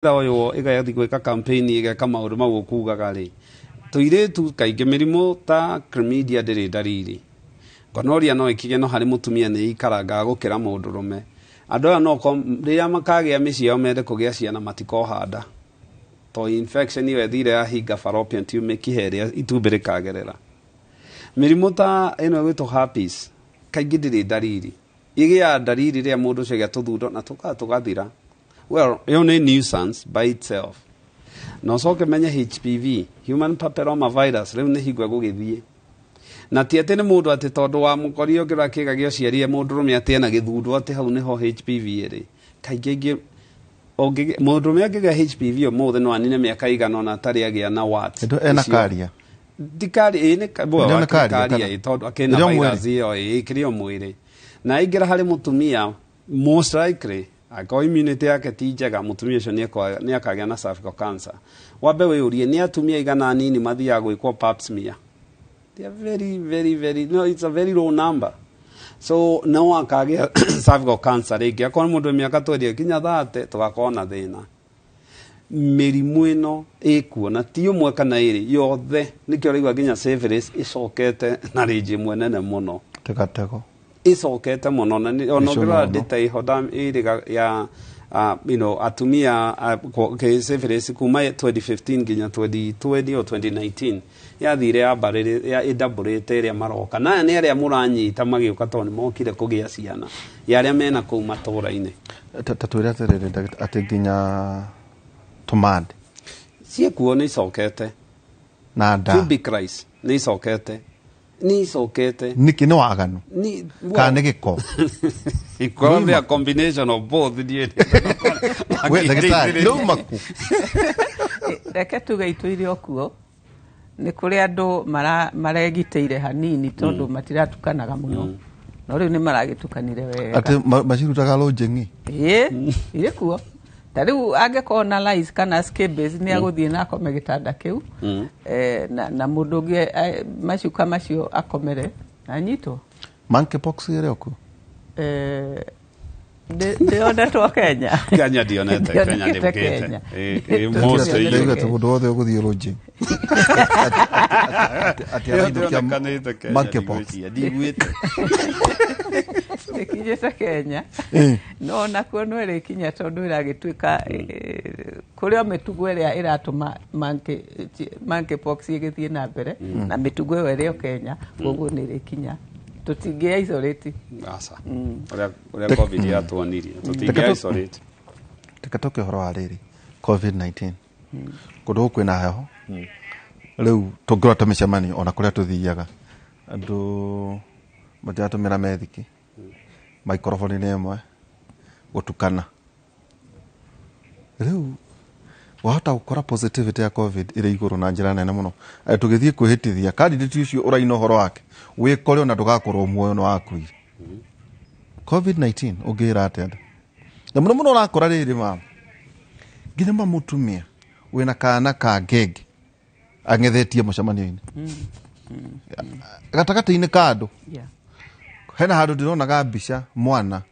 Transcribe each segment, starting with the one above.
Ũyũ ĩgathiĩ gwĩka campaign, ĩgeka maũndũ mau ũkugaga rĩ, tũirĩtu kaingĩ mĩrimũ ta chlamydia ndĩrĩ ndariri. Gonorrhea no ĩkinye, no harĩ mũtumia nĩ ĩikarangaga gũkĩra mũndũrũme. Andũ aya no rĩrĩa makagĩa mĩciĩ yao mende kũgĩa ciana, matikoha nda to infection ĩyo ĩthire yahinga fallopian tube, mĩkiha ĩrĩa itumbĩ rĩkagerera. Mĩrimũ ta ĩno ĩgwĩtwo herpes kaingĩ ndĩrĩ ndariri. Ĩgĩaga ndariri rĩrĩa mũndũ ũcio agĩa tũthundo na tũkaga tũgathira. Well, ĩyo nĩ nuisance by itself. Na ũcoke menye HPV, human papilloma virus, rĩu nĩ hingo ĩgũgĩthiĩ na ti atĩ nĩ mũndũ atĩ tondũ wa mũkorire ũngĩrora kĩga gĩa ũciari e mũndũrũme atĩ ena gĩthundo atĩ hau nĩho HPV ĩrĩ. Kaingĩ aingĩ mũndũrũme angĩgĩa HPV ũmũthĩ no anine mĩaka igana ona atarĩ agĩa na what. Ĩndo ena karia. Ndikari ĩ nĩ well, Ĩrĩa nĩ akĩrĩ karia, karia kana? ĩ tondũ akĩna Ĩrĩ o virus mwĩrĩ? ĩyo ĩ ĩkĩrĩ o mwĩrĩ na aingĩra harĩ mũtumia, most likely angĩkorwo immunity yake ti njega, mũtumia ũcio nĩ akagĩa na cervical cancer. Wambe wĩyũrie, nĩ atumia igana anini mathiaga gwĩkwo pap smear? They are very very very, no, it's a very low number. So no akagĩa cervical cancer rĩngĩ akorwo nĩ mũndũ wĩ mĩaka 20 nginya 30, tũgakorwo na thĩna. Mĩrimũ ĩno ĩkuo na ti ũmwe kana ĩrĩ, yothe. Nĩkĩo ũraigua nginya syphilis ĩcokete na rĩnji ĩmwe nene mũno. Tegatego. Ĩcokete mũno na ona Icio ũngĩrora mũno. data ĩho ĩrĩga ya atumia syphilis kuma 2015 nginya 2020 or 2019 yathire yambarĩrĩ ya ĩndambũrĩte ĩrĩa maroka na aya nĩ arĩa mũranyita magĩũka tondũ nĩ mokire kũgĩa ciana ya arĩa mena kũu matũra-inĩ. Ta twĩre atĩrĩrĩ, ndagĩtarĩ, atĩ nginya tũmande? Ciĩkuo, nĩ icokete. Na nda? Pubic lice nĩ icokete, nĩ icokete. Nĩkĩ? Nĩ waganu? Ni Kana nĩ gĩko? It could be a combination of both. Ndiĩ We ndagĩtarĩ, nĩ umaku? Reke tuge itũire o kuo nĩ kũrĩ andũ maregitĩire hanini tondũ matiratukanaga mũno, no rĩu nĩ maragĩtukanire wega. Atĩ macirutaga lodging? Ĩĩ, irĩ kuo. Ta rĩu angĩkorwo na lice kana scabies, nĩ agũthiĩ na akome gĩtanda kĩu na mũndũ ũngĩ macuka macio akomere na anyitwo. Monkeypox ĩrĩ o kuo? Ndĩonetwo Kenya. Kenya ndionete, Kenya Ndionekete. ndĩũkĩte. Kenya. Ĩ, most Ndauga atĩ mũndũ wothe ũgũthiĩ lodging atĩ Ĩyo arainũkia ndĩonekanĩte Kenya, monkeypox. ndigwĩciria, ndiguĩte. Ĩkinyĩte Kenya, no nakuo no ĩrĩkinya tondũ ĩragĩtuĩka kũrĩ o mĩtugo ĩrĩa ĩratũma monkeypox ĩgĩthiĩ na mbere, na mĩtugo ĩyo ĩrĩ o Kenya, koguo nĩ ĩrĩkinya, tũtingĩ isolate. Aca. Ũrĩa COVID yatuonirie, tũtingĩ isolate. Reke tũke ũhoro wa rĩrĩ, COVID-19. Kũndũ gũkũ kwĩna heho rĩu, tũngĩrora ta mĩcemanio ona kũrĩa tũthiaga, andũ matiratũmĩra methiki, maikoroboni nĩ ĩmwe gũtukana. Rĩu wahota gũkora positivity ya COVID ĩrĩ igũrũ na njĩra nene mũno. Tũgĩthiĩ kwĩhĩtithia candidate ũcio ũraina ũhoro wake, wĩkore ona ndũgakorwo muoyo nĩ wakuire. COVID-19 ũngĩra atĩa andũ? Na mũno mũno ũrakora rĩrĩ mama, nginya ma mũtumia wĩna kana ka ngenge ang'ethetie mũcemanio-inĩ gatagatĩ-inĩ ka andũ. Hena handũ ndĩronaga mbica, mwana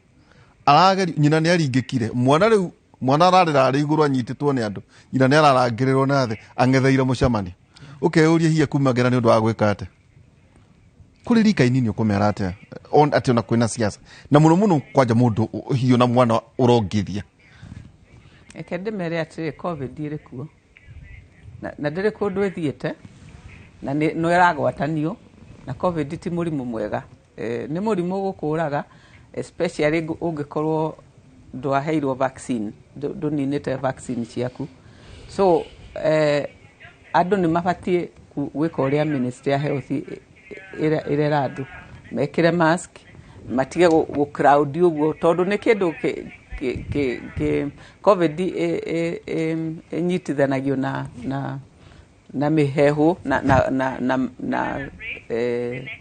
arageri nyina nĩ aringĩkire mwana, rĩu mwana ararĩra arĩ igũrũ anyitĩtwo nĩ andũ, nyina nĩ ararangĩrĩrwo na thĩ ang'etheire mũcemanio. Ũkeyũria hihi kumagĩra nĩ ũndũ wa gwĩka atĩa? Kũrĩ rika inini ũkũmera atĩa atĩ ona kwĩna siasa na mũno mũno kwanja mũndũ hihi ona mwana ũrongithia? Reke ndĩmere atĩrĩ, COVID ĩrĩ kuo na ndĩrĩ kũndũ ĩthiĩte na no ĩragwatanio, na COVID ti mũrimũ mwega. Nĩ mũrimũ gũkũraga, especially ũngĩkorwo ndwaheirwo vaccine, ndũninĩte vaccine ciaku. So andũ nĩ mabatiĩ gwĩka ũrĩa Ministry ya Health ĩrera andũ mekĩre mask, matige gũ crowd ũguo, tondũ nĩ kĩndũ COVID ĩnyitithanagio na mĩhehu na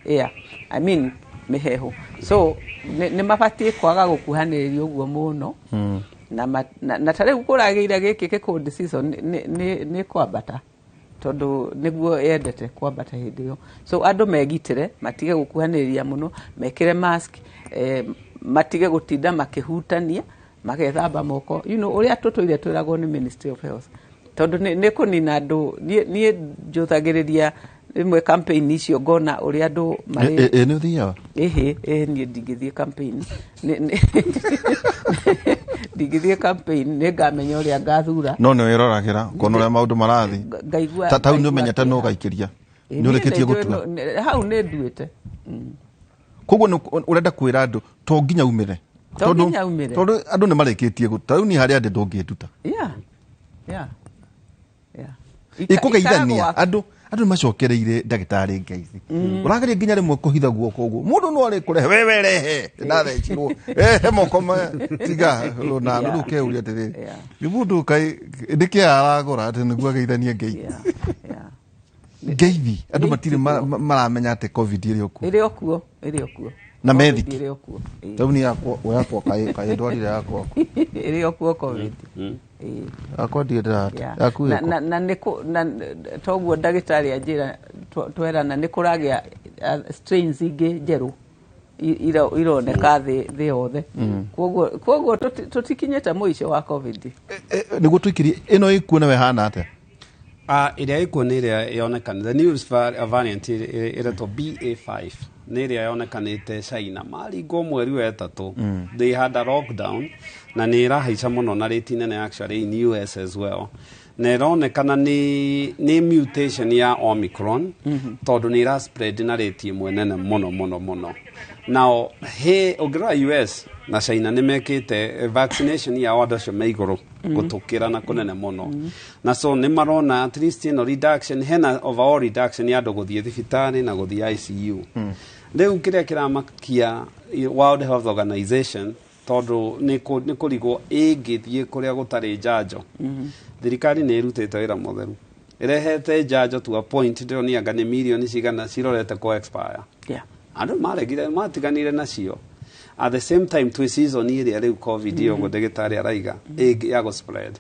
air, I mean mĩhehu. So nĩ mabatiĩ kwaga gũkuhanĩrĩria ũguo mũno na ta rĩu kũragĩire gĩkĩ gĩ cold season nĩ kwambata tondũ nĩguo yendete kwambata hĩndĩ ĩyo. So andũ megitĩre, matige gũkuhanĩrĩria mũno, mekĩre mask, matige gũtinda makĩhutania. Magethamba moko, you know, ũrĩa tũtũire twĩragwo nĩ Ministry of Health, tondũ nĩ kũnina andũ. Niĩ njũthagĩrĩria rĩmwe campaign icio, ngona ũrĩa andũ marĩ. Ĩ nĩ ũthiaga? Ĩhĩ, ĩhĩ, niĩ ndingĩthiĩ campaign. Ndingĩthiĩ campaign, nĩ ngamenya ũrĩa ngathura. No nĩ wĩroragĩra kuona ũrĩa maũndũ marathiĩ? Ngaigua Ta hau nĩ ngaigua ũmenyete no kĩeha. ũgaikĩria? Ĩ, Nĩ niĩ ũrĩkĩtie nĩ gũtua? hau nĩ nduĩte. Koguo ũrenda kwĩra andũ to nginya umĩre? To nginya umĩre. Tondũ andũ nĩ marĩkĩtie gũtua rĩu, niĩ harĩa ndĩ ndũngĩnduta. Yeah. Ĩkũgeithania. Ikara gwaku. Andũ nĩ macokereire ndagĩtarĩ ngeithi, ũrageria nginya rĩmwe kũhitha guoko ũguo, mũndũ no arĩ kũrehe wewe rehe ndathecirwo rehe moko maya tiga na rĩu ũkeuria atĩrĩrĩ, nĩ mũndũ kaĩ nĩkĩ aragũra atĩ nĩguo ageithanie ngeithi? Ngeithi andũ matirĩ maramenya atĩ COVID ĩrĩ o kuo. Ĩrĩ o kuo, ĩrĩ o kuo. Na COVID methiki. Ĩrĩ o kuo. Ĩ. Rĩu niĩ yakwa kaĩ ndwarire yakwa? Ĩrĩ o kuo COVID. Ĩ. Yakwa ndirĩ ndĩrate. Yaku Na, ĩkũ? na nĩ na toguo ndagĩtarĩ anjĩra, twerana nĩ kũragĩa strains ingĩ njerũ ironeka thĩ yothe, koguo tũtikinyĩte mũico wa COVID. Nĩguo tũikĩrie ĩno ĩkuo nawe hana atĩa? Ĩrĩa ĩkuo nĩ ĩrĩa yonekanĩte, the new variant ĩretwo BA5, nĩ ĩrĩa yonekanĩte China maringwo mweri wa ĩtatũ. They had a lockdown na nĩ ĩrahaica mũno na rate nene actually in US as well, na ĩronekana nĩ mutation ya Omicron, tondũ nĩ ĩra spread na rate ĩmwe nene mũno mũno mũno. Now he ũngĩrora US na China nĩ mekĩte vaccination yao, andũ acio me igũrũ gũtũkĩra na kũnene mũno, na so nĩ marona at least ĩno reduction, hena overall reduction ya andũ gũthiĩ thibitarĩ na gũthiĩ ICU. Rĩu kĩrĩa kĩramakia World Health Organization, tondũ nĩ kũrigwo ĩngĩthiĩ kũrĩa gũtarĩ njanjo. Thirikari nĩ ĩrutĩte wĩra mũtheru, ĩrehete njanjo to a point ndĩronia anga nĩ mirioni cigana cirorete kũ expire. Andũ maregire, matiganire nacio. At the same time twĩ season ĩrĩa rĩu COVID ĩyo ũguo ndagĩtarĩ araiga ĩngĩ ya gũ spread,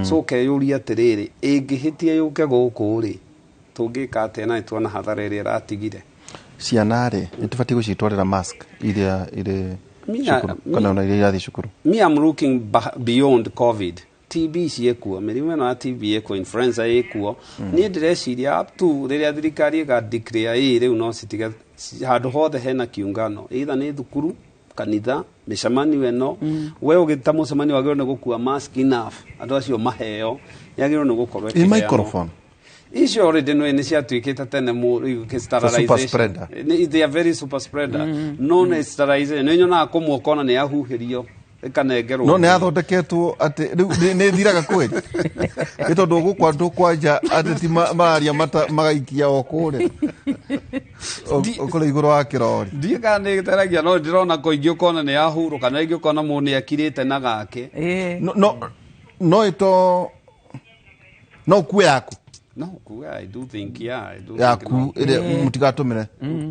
so ũkeyũria atĩrĩrĩ, ĩngĩhĩtia yũke gũkũ rĩ, tũngĩka atĩa? Na nĩtuona hathara ĩrĩa ĩratigire. Ciana rĩ, nĩ tũbatiĩ gũcitwarĩra mask iria irĩ cukuru kana ona iria irathiĩ cukuru? Me, I'm looking beyond COVID. TB ciĩkuo, mĩrimũ ĩno ya TB ĩkuo, influenza ĩkuo. Niĩ ndĩreciria up to rĩrĩa thirikari ĩga declare ĩ rĩu no citige handũ hothe hena kiungano, either nĩ thukuru, kanitha, mĩcemanio ĩno. We ũgĩta mũcemanio wagĩrĩirwo nĩ gũkua mask enough, andũ acio maheo, yagĩrĩirwo nĩ gũkorwo Ĩ ĩkĩheanwo. Microphone? Icio already nĩ ciatuĩkĩte tene Super spreader. They are very super spreader, no nĩ sterilization nĩ nyonaga kũmwe ũkona nĩ yahuhĩrio ĩkanengerwo. No nĩ yathondeketwo atĩ rĩu nĩ ĩthiraga kweri, nĩ tondũ gũkũ andũ kwanja ateti mararia magaikia o kũrĩa o kũrĩa igũrũ wa kĩrori. Ndiĩ kana nĩ ĩteragia, no ndĩrona kũingĩ ũkona nĩ yahurũka, na rĩngĩ ũkona mũndũ nĩ akirĩte na gake. No ĩto no ũkue yaku? No kuga, I do think, yeah, I do think Yaku no. ĩrĩa mũtigatũmĩre.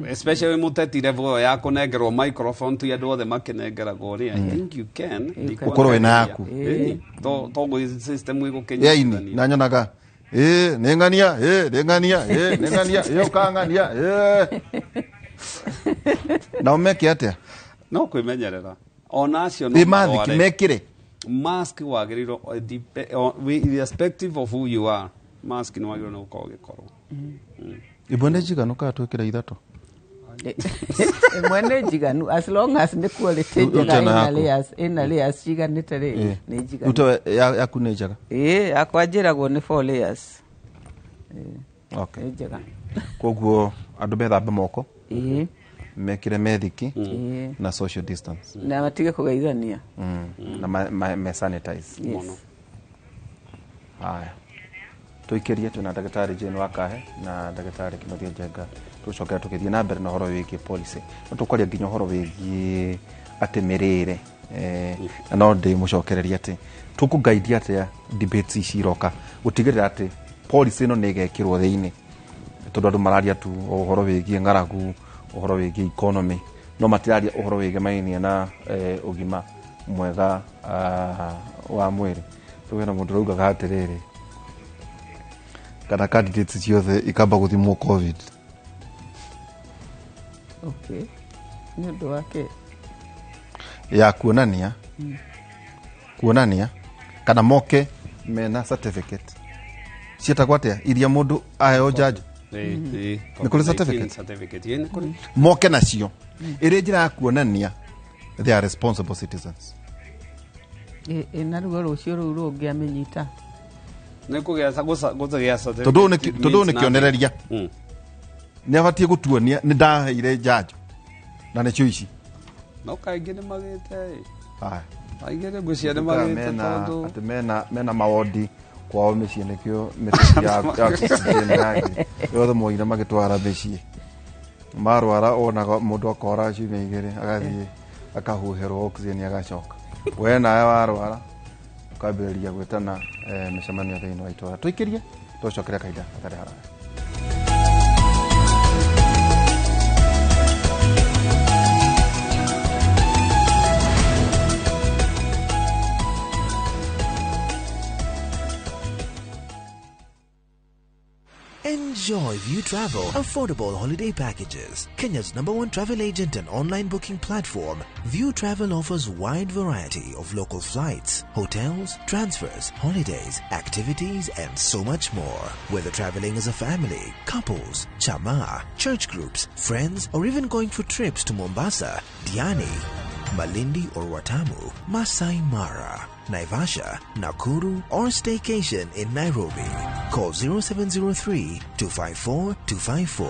Especially wĩ mũteti level ĩyo ya kũnengerwo microphone tu andũ othe makĩnengeragwo rĩ, I think you can. Can. Ũkorwo wĩna yaku. Ĩni, to system yaini ĩgũkĩnyitithania. Na nyonaga ĩ nĩ ng'ania, ĩ nĩ ng'ania, ĩ nĩ ng'ania, ĩ ũkang'ania ĩ nao meke atĩa? No kwĩmenyerera ona acio no Ĩ mathiki marware. mekĩre? Mask wagĩrĩirwo irrespective of who you are, mask nĩ wagĩrĩirwo nĩ gũkorwo ũgĩkorwo. Ĩmwe nĩ njiganu kana twĩkĩre ithatũ? Ĩmwe nĩ njiganu as long as nĩ quality njega. Ute na Ĩna yaku. layers, ĩna layers ciganĩte rĩ, nĩ njiganu. Ute yaku nĩ njega? Ĩĩ, yakwa njĩragwo nĩ four layers. Okay. Nĩ njega. Koguo andũ methambe moko, mekĩre methiki na social distance. Na matige kũgeithania. Na me sanitize. Yes. Mũno. Haya, tũikĩrie twĩna ndagĩtarĩ Jane Wakahe na ndagĩtarĩ Kĩnuthia Njenga. Tũcokera tũgĩthiĩ na mbere na ũhoro wĩgiĩ policy, no tũkwaria nginya ũhoro wĩgiĩ atĩ mĩrĩre, na no ndĩmũcokererie atĩ tũkũgaidia atĩa debates ici iroka gũtigĩrĩra atĩ policy ĩno nĩ ĩgekĩrwo thĩinĩ, tondũ andũ mararia tu o ũhoro wĩgiĩ ng'aragu, ũhoro wĩgiĩ economy, no matiraria ũhoro wĩgemainie na ũgima mwega wa mwĩrĩ. Rĩu hena mũndũ ũraugaga atĩrĩrĩ, kana candidates ciothe ikamba gũthimwo COVID. Okay, nĩ ũndũ wake. Ya kuonania Kuonania kana moke mena certificate cietagwo atia iria mundu aheo njanjo nĩ kũrĩ certificate moke nacio ĩrĩ njĩra ya kuonania they are responsible citizens. Na ruo rũciũ rũu rũngĩ amĩnyita nĩ kũgĩa certificate tondũ nĩ kĩonereria nĩ abatiĩ gũtuonia nĩ ndaheire njanjo na nĩcio ici no kaingĩ nĩ magĩte aingĩ nĩ ngwĩciria nĩ magĩte tondũ atĩ mena mawondi kwao mĩciĩ nĩkĩo mĩtĩ ya oxygen yothe moire magĩtwara mĩciĩ marwara onaga mũndũ akora ciumia igĩrĩ agathiĩ akahuhĩrwo oxygen agacoka we nawe warwara ũkambĩrĩria gwĩtana mĩcemanio thĩinĩ wa itũra tũikĩrie tũcokere kahinda gatarĩ haraya. Enjoy View Travel affordable holiday packages. Kenya's #1 travel agent and online booking platform, View Travel offers wide variety of local flights, hotels, transfers, holidays, activities, and so much more. Whether traveling as a family, couples, chama, church groups, friends, or even going for trips to Mombasa, Diani, Malindi or Watamu, Masai Mara, Naivasha, Nakuru, or staycation in Nairobi. Call 0703 254 254.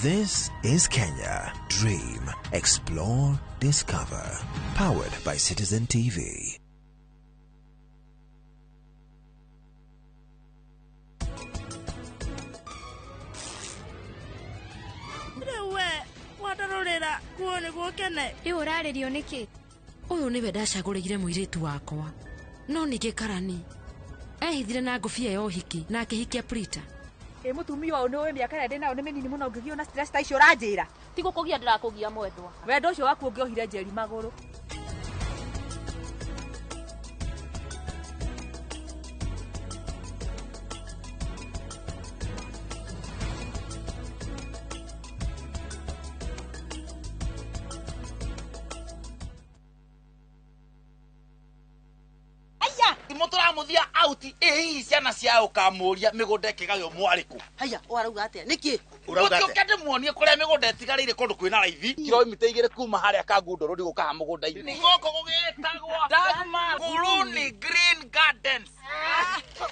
This is Kenya. Dream, explore, discover. Powered by Citizen TV. Rĩu ũrarĩrio nĩkĩ? Ũyũ nĩwe ndacagũrĩire mũirĩtu wakwa no ningĩ karani ehithire na ngũbia ya ũhiki na akĩhikia Prita. Ĩ mũtumia ũyũ nĩũĩ mĩaka ĩrĩa ndĩ nayo nĩ mĩnini mũno ngĩgio na stress ta icio ũranjĩra. Ti gũkũgia ndĩrakũgia mwendwa. Wendo ũcio waku ũngĩohire njeri magũrũ. Muthia auti ĩ ciana cia ũkamũria mĩgũnda ĩkĩgaywo mwarĩkũ. Haya, ũrauga atĩa? Nĩkĩ? Ũrauga atĩa? Ũkĩte muonie kũrĩa mĩgũnda ĩtigarĩire kũndũ kwĩna raithi. Kilomita 2 kuma harĩa Kangundo Road gũka mũgũnda-inĩ. Gũkũ gũgĩtagwo Dagmar Nguruni Green Gardens.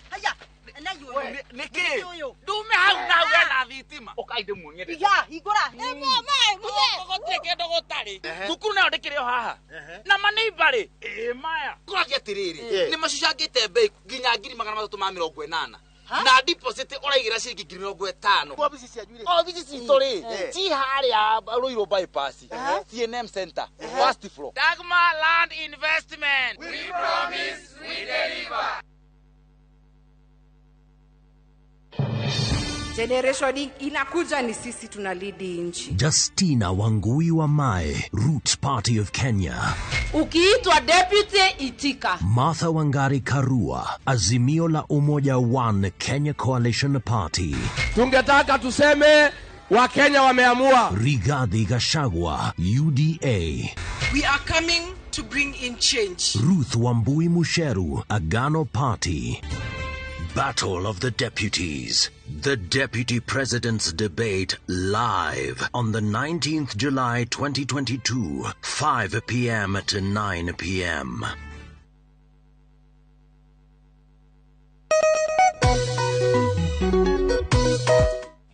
Haya, na yũ. Nĩkĩ? Ndume hau na hau hena thitima. Ũkai ndĩmuonie. Iga, hingũra. Gũkũ gũtirĩ kĩndũ gũtarĩ. Thukuru nayo ndĩkĩrĩ o haha. Na maneiba rĩ, ĩ maya. Kũragia atĩrĩrĩ, nĩ macucangĩte mbei nginya 380,000. Na deposit ũraigĩra ciringi 50,000. Obici cianyu rĩ? Obici citũ rĩ, ci harĩa Ruiru bypass, CNM Center, first floor. Dagmar Land Investment. We promise, we deliver. Generation inakuja ni sisi tunalidi nchi. Justina Wangui wa Mae, Roots Party of Kenya. Ukiitwa deputy itika. Martha Wangari Karua, Azimio la Umoja One Kenya Coalition Party. Tungetaka tuseme Wakenya wameamua. Rigathi Gachagua, UDA. We are coming to bring in change. Ruth Wambui Musheru, Agano Party. Battle of the Deputies. The Deputy President's Debate live on the 19th July 2022, 5 p.m. to 9 p.m.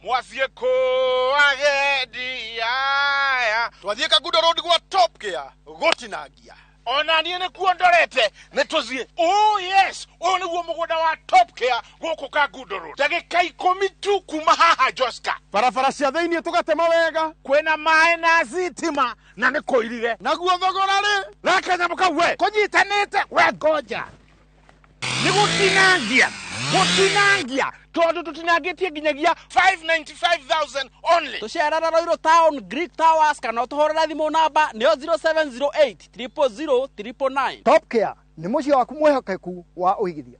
Mwathie kũagendia twathiĩ Kangundo Road gwa Top Gear gũtinangia. Ona niĩ nĩkuo ndorete nĩ tũthiĩ. Oh yes, ũyũ nĩguo mũgũnda wa Top Care gũkũ Kangundo Road. Ndagĩka 10 tu kuma haha Joska. Barabara cia thĩinĩ tũgatema wega. Kwĩna maĩ na thitima na nĩ kũirire. Naguo thogora rĩ? Raka nyamũ kau we. Kũnyitanĩte we ngoja. Nĩ gũtinangia. Gũtinangia. Tondũ tũtinangĩtie nginyagia 595,000 only. Tũcerera Ruiru Town, Greek Towers kana ũtũhũrĩre thimũ namba nĩyo 0708 000 999. Top Care nĩ mũciĩ waku mwĩhokeku wa ũigithia.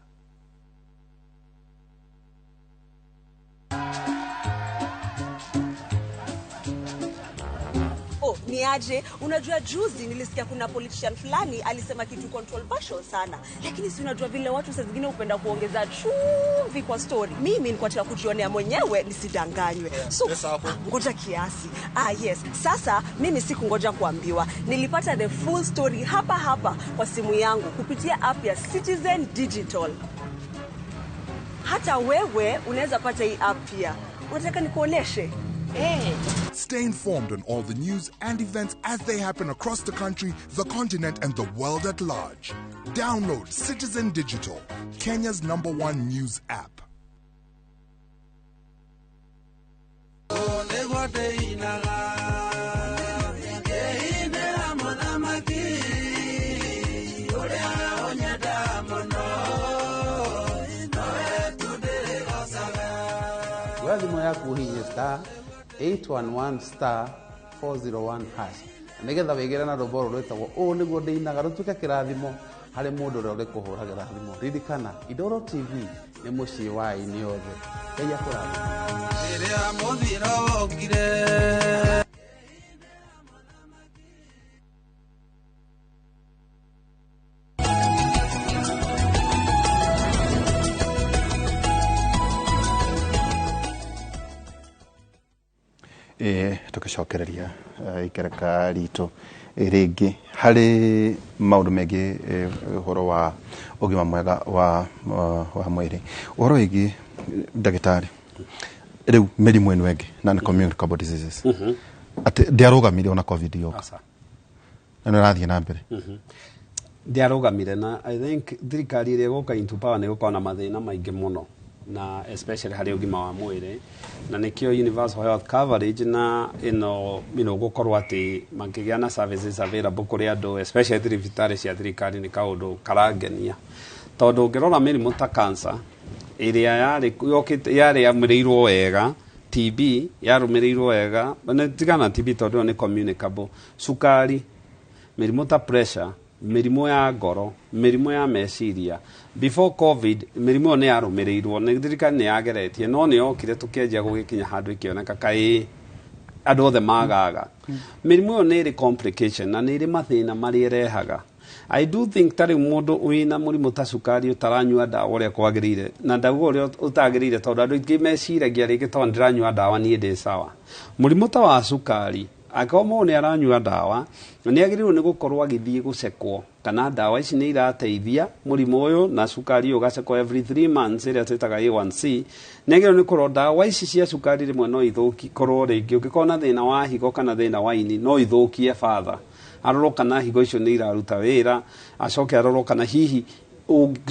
Niĩ Ni aje? Unajua juzi nilisikia kuna politician fulani alisema kitu controversial sana, lakini si unajua vile watu saa zingine hupenda kuongeza chumvi kwa story. Mimi nilikuwa nataka kujionea mwenyewe nisidanganywe. So ngoja kiasi. Ah, yes. Sasa mimi sikungoja kuambiwa, nilipata the full story hapa hapa kwa simu yangu kupitia app ya Citizen Digital. Hata wewe unaweza pata hii app pia. Unataka nikuoneshe? Hey. Stay informed on all the news and events as they happen across the country, the continent, and the world at large. Download Citizen Digital, Kenya's number one news app. Oya thimũ yaku ũhihinye star 811 star 401 hash na nĩgetha wĩgĩre na rwĩmbo rũrũ rwĩtagwo ũũ nĩguo ndĩinaga rũtuĩke kĩrathimo harĩ mũndũ ũrĩa ũrĩkũhũragĩra thimũ. Ririkana, Indoro TV nĩ mũciĩ wa aini othe. Ngai akũrathime. Rĩrĩa mũthiro wokire. Tũgĩcokereria ikereka ritũ rĩngĩ harĩ maũndũ megiĩ ũhoro wa ũgima mwega wa mwĩrĩ, ũhoro wĩgiĩ ndagĩtarĩ, rĩu mĩrimũ ĩno ĩngĩ non communicable diseases, atĩ ndĩarũgamire ona COVID yoka na nĩ ĩrathiĩ na mbere. Ndiarũgamire, na I think thirikari ĩrĩa ĩgũka into power nĩ ĩgũkorwo na mathĩna maingĩ mũno, na especially harĩ ũgima wa mwĩrĩ, na nĩkĩo universal health coverage na ĩno gũkorwo atĩ makĩgĩa na services available kũrĩ andũ, especially thibitarĩ cia thirikari, nĩ kaũndũ karangenia, tondũ ũngĩrora mĩrimũ ta cancer ĩrĩa yarĩ yokĩte yarĩ yamĩrĩirwo wega, TB yarũmĩrĩirwo wega, na tigana TB tondũ ĩyo nĩ communicable, cukari, mĩrimũ ta pressure, mĩrimũ ya ngoro, mĩrimũ ya meciria, before COVID mĩrimũ ĩyo nĩ yarũmĩrĩirwo nĩ thirikari, nĩ yageretie, no nĩ yokire tũkĩanjia gũgĩkinya handũ ĩkĩoneka kaĩ andũ othe magaga. Mĩrimũ ĩyo nĩ ĩrĩ complication na nĩ ĩrĩ mathĩna marĩa ĩrehaga. I do think ta rĩu mũndũ wĩna mũrimũ ta cukari ũtaranyua ndawa ũrĩa kwagĩrĩire, na ndauga ũrĩa ũtagĩrĩire tondũ andũ aingĩ meciragia rĩngĩ tondũ ndĩranyua ndawa niĩ ndĩ sawa. Mũrimũ ta wa cukari, angĩkorwo mũndũ nĩ aranyua ndawa, nĩ agĩrĩirwo nĩ gũkorwo agĩthiĩ gũcekwo kana ndawa ici nĩ irateithia mũrimũ ũyũ, na cukari ũyũ ũgacekwo every 3 months ĩrĩa twĩtaga A1C. Nĩ agĩrĩirwo nĩ kũrora ndawa ici cia cukari rĩmwe no ithũki korwo rĩngĩ ũngĩkorwo na thĩna wa higo kana thĩna wa ini no ithũkie father, arorwo kana higo icio nĩ iraruta wĩra, acoke arorwo kana hihi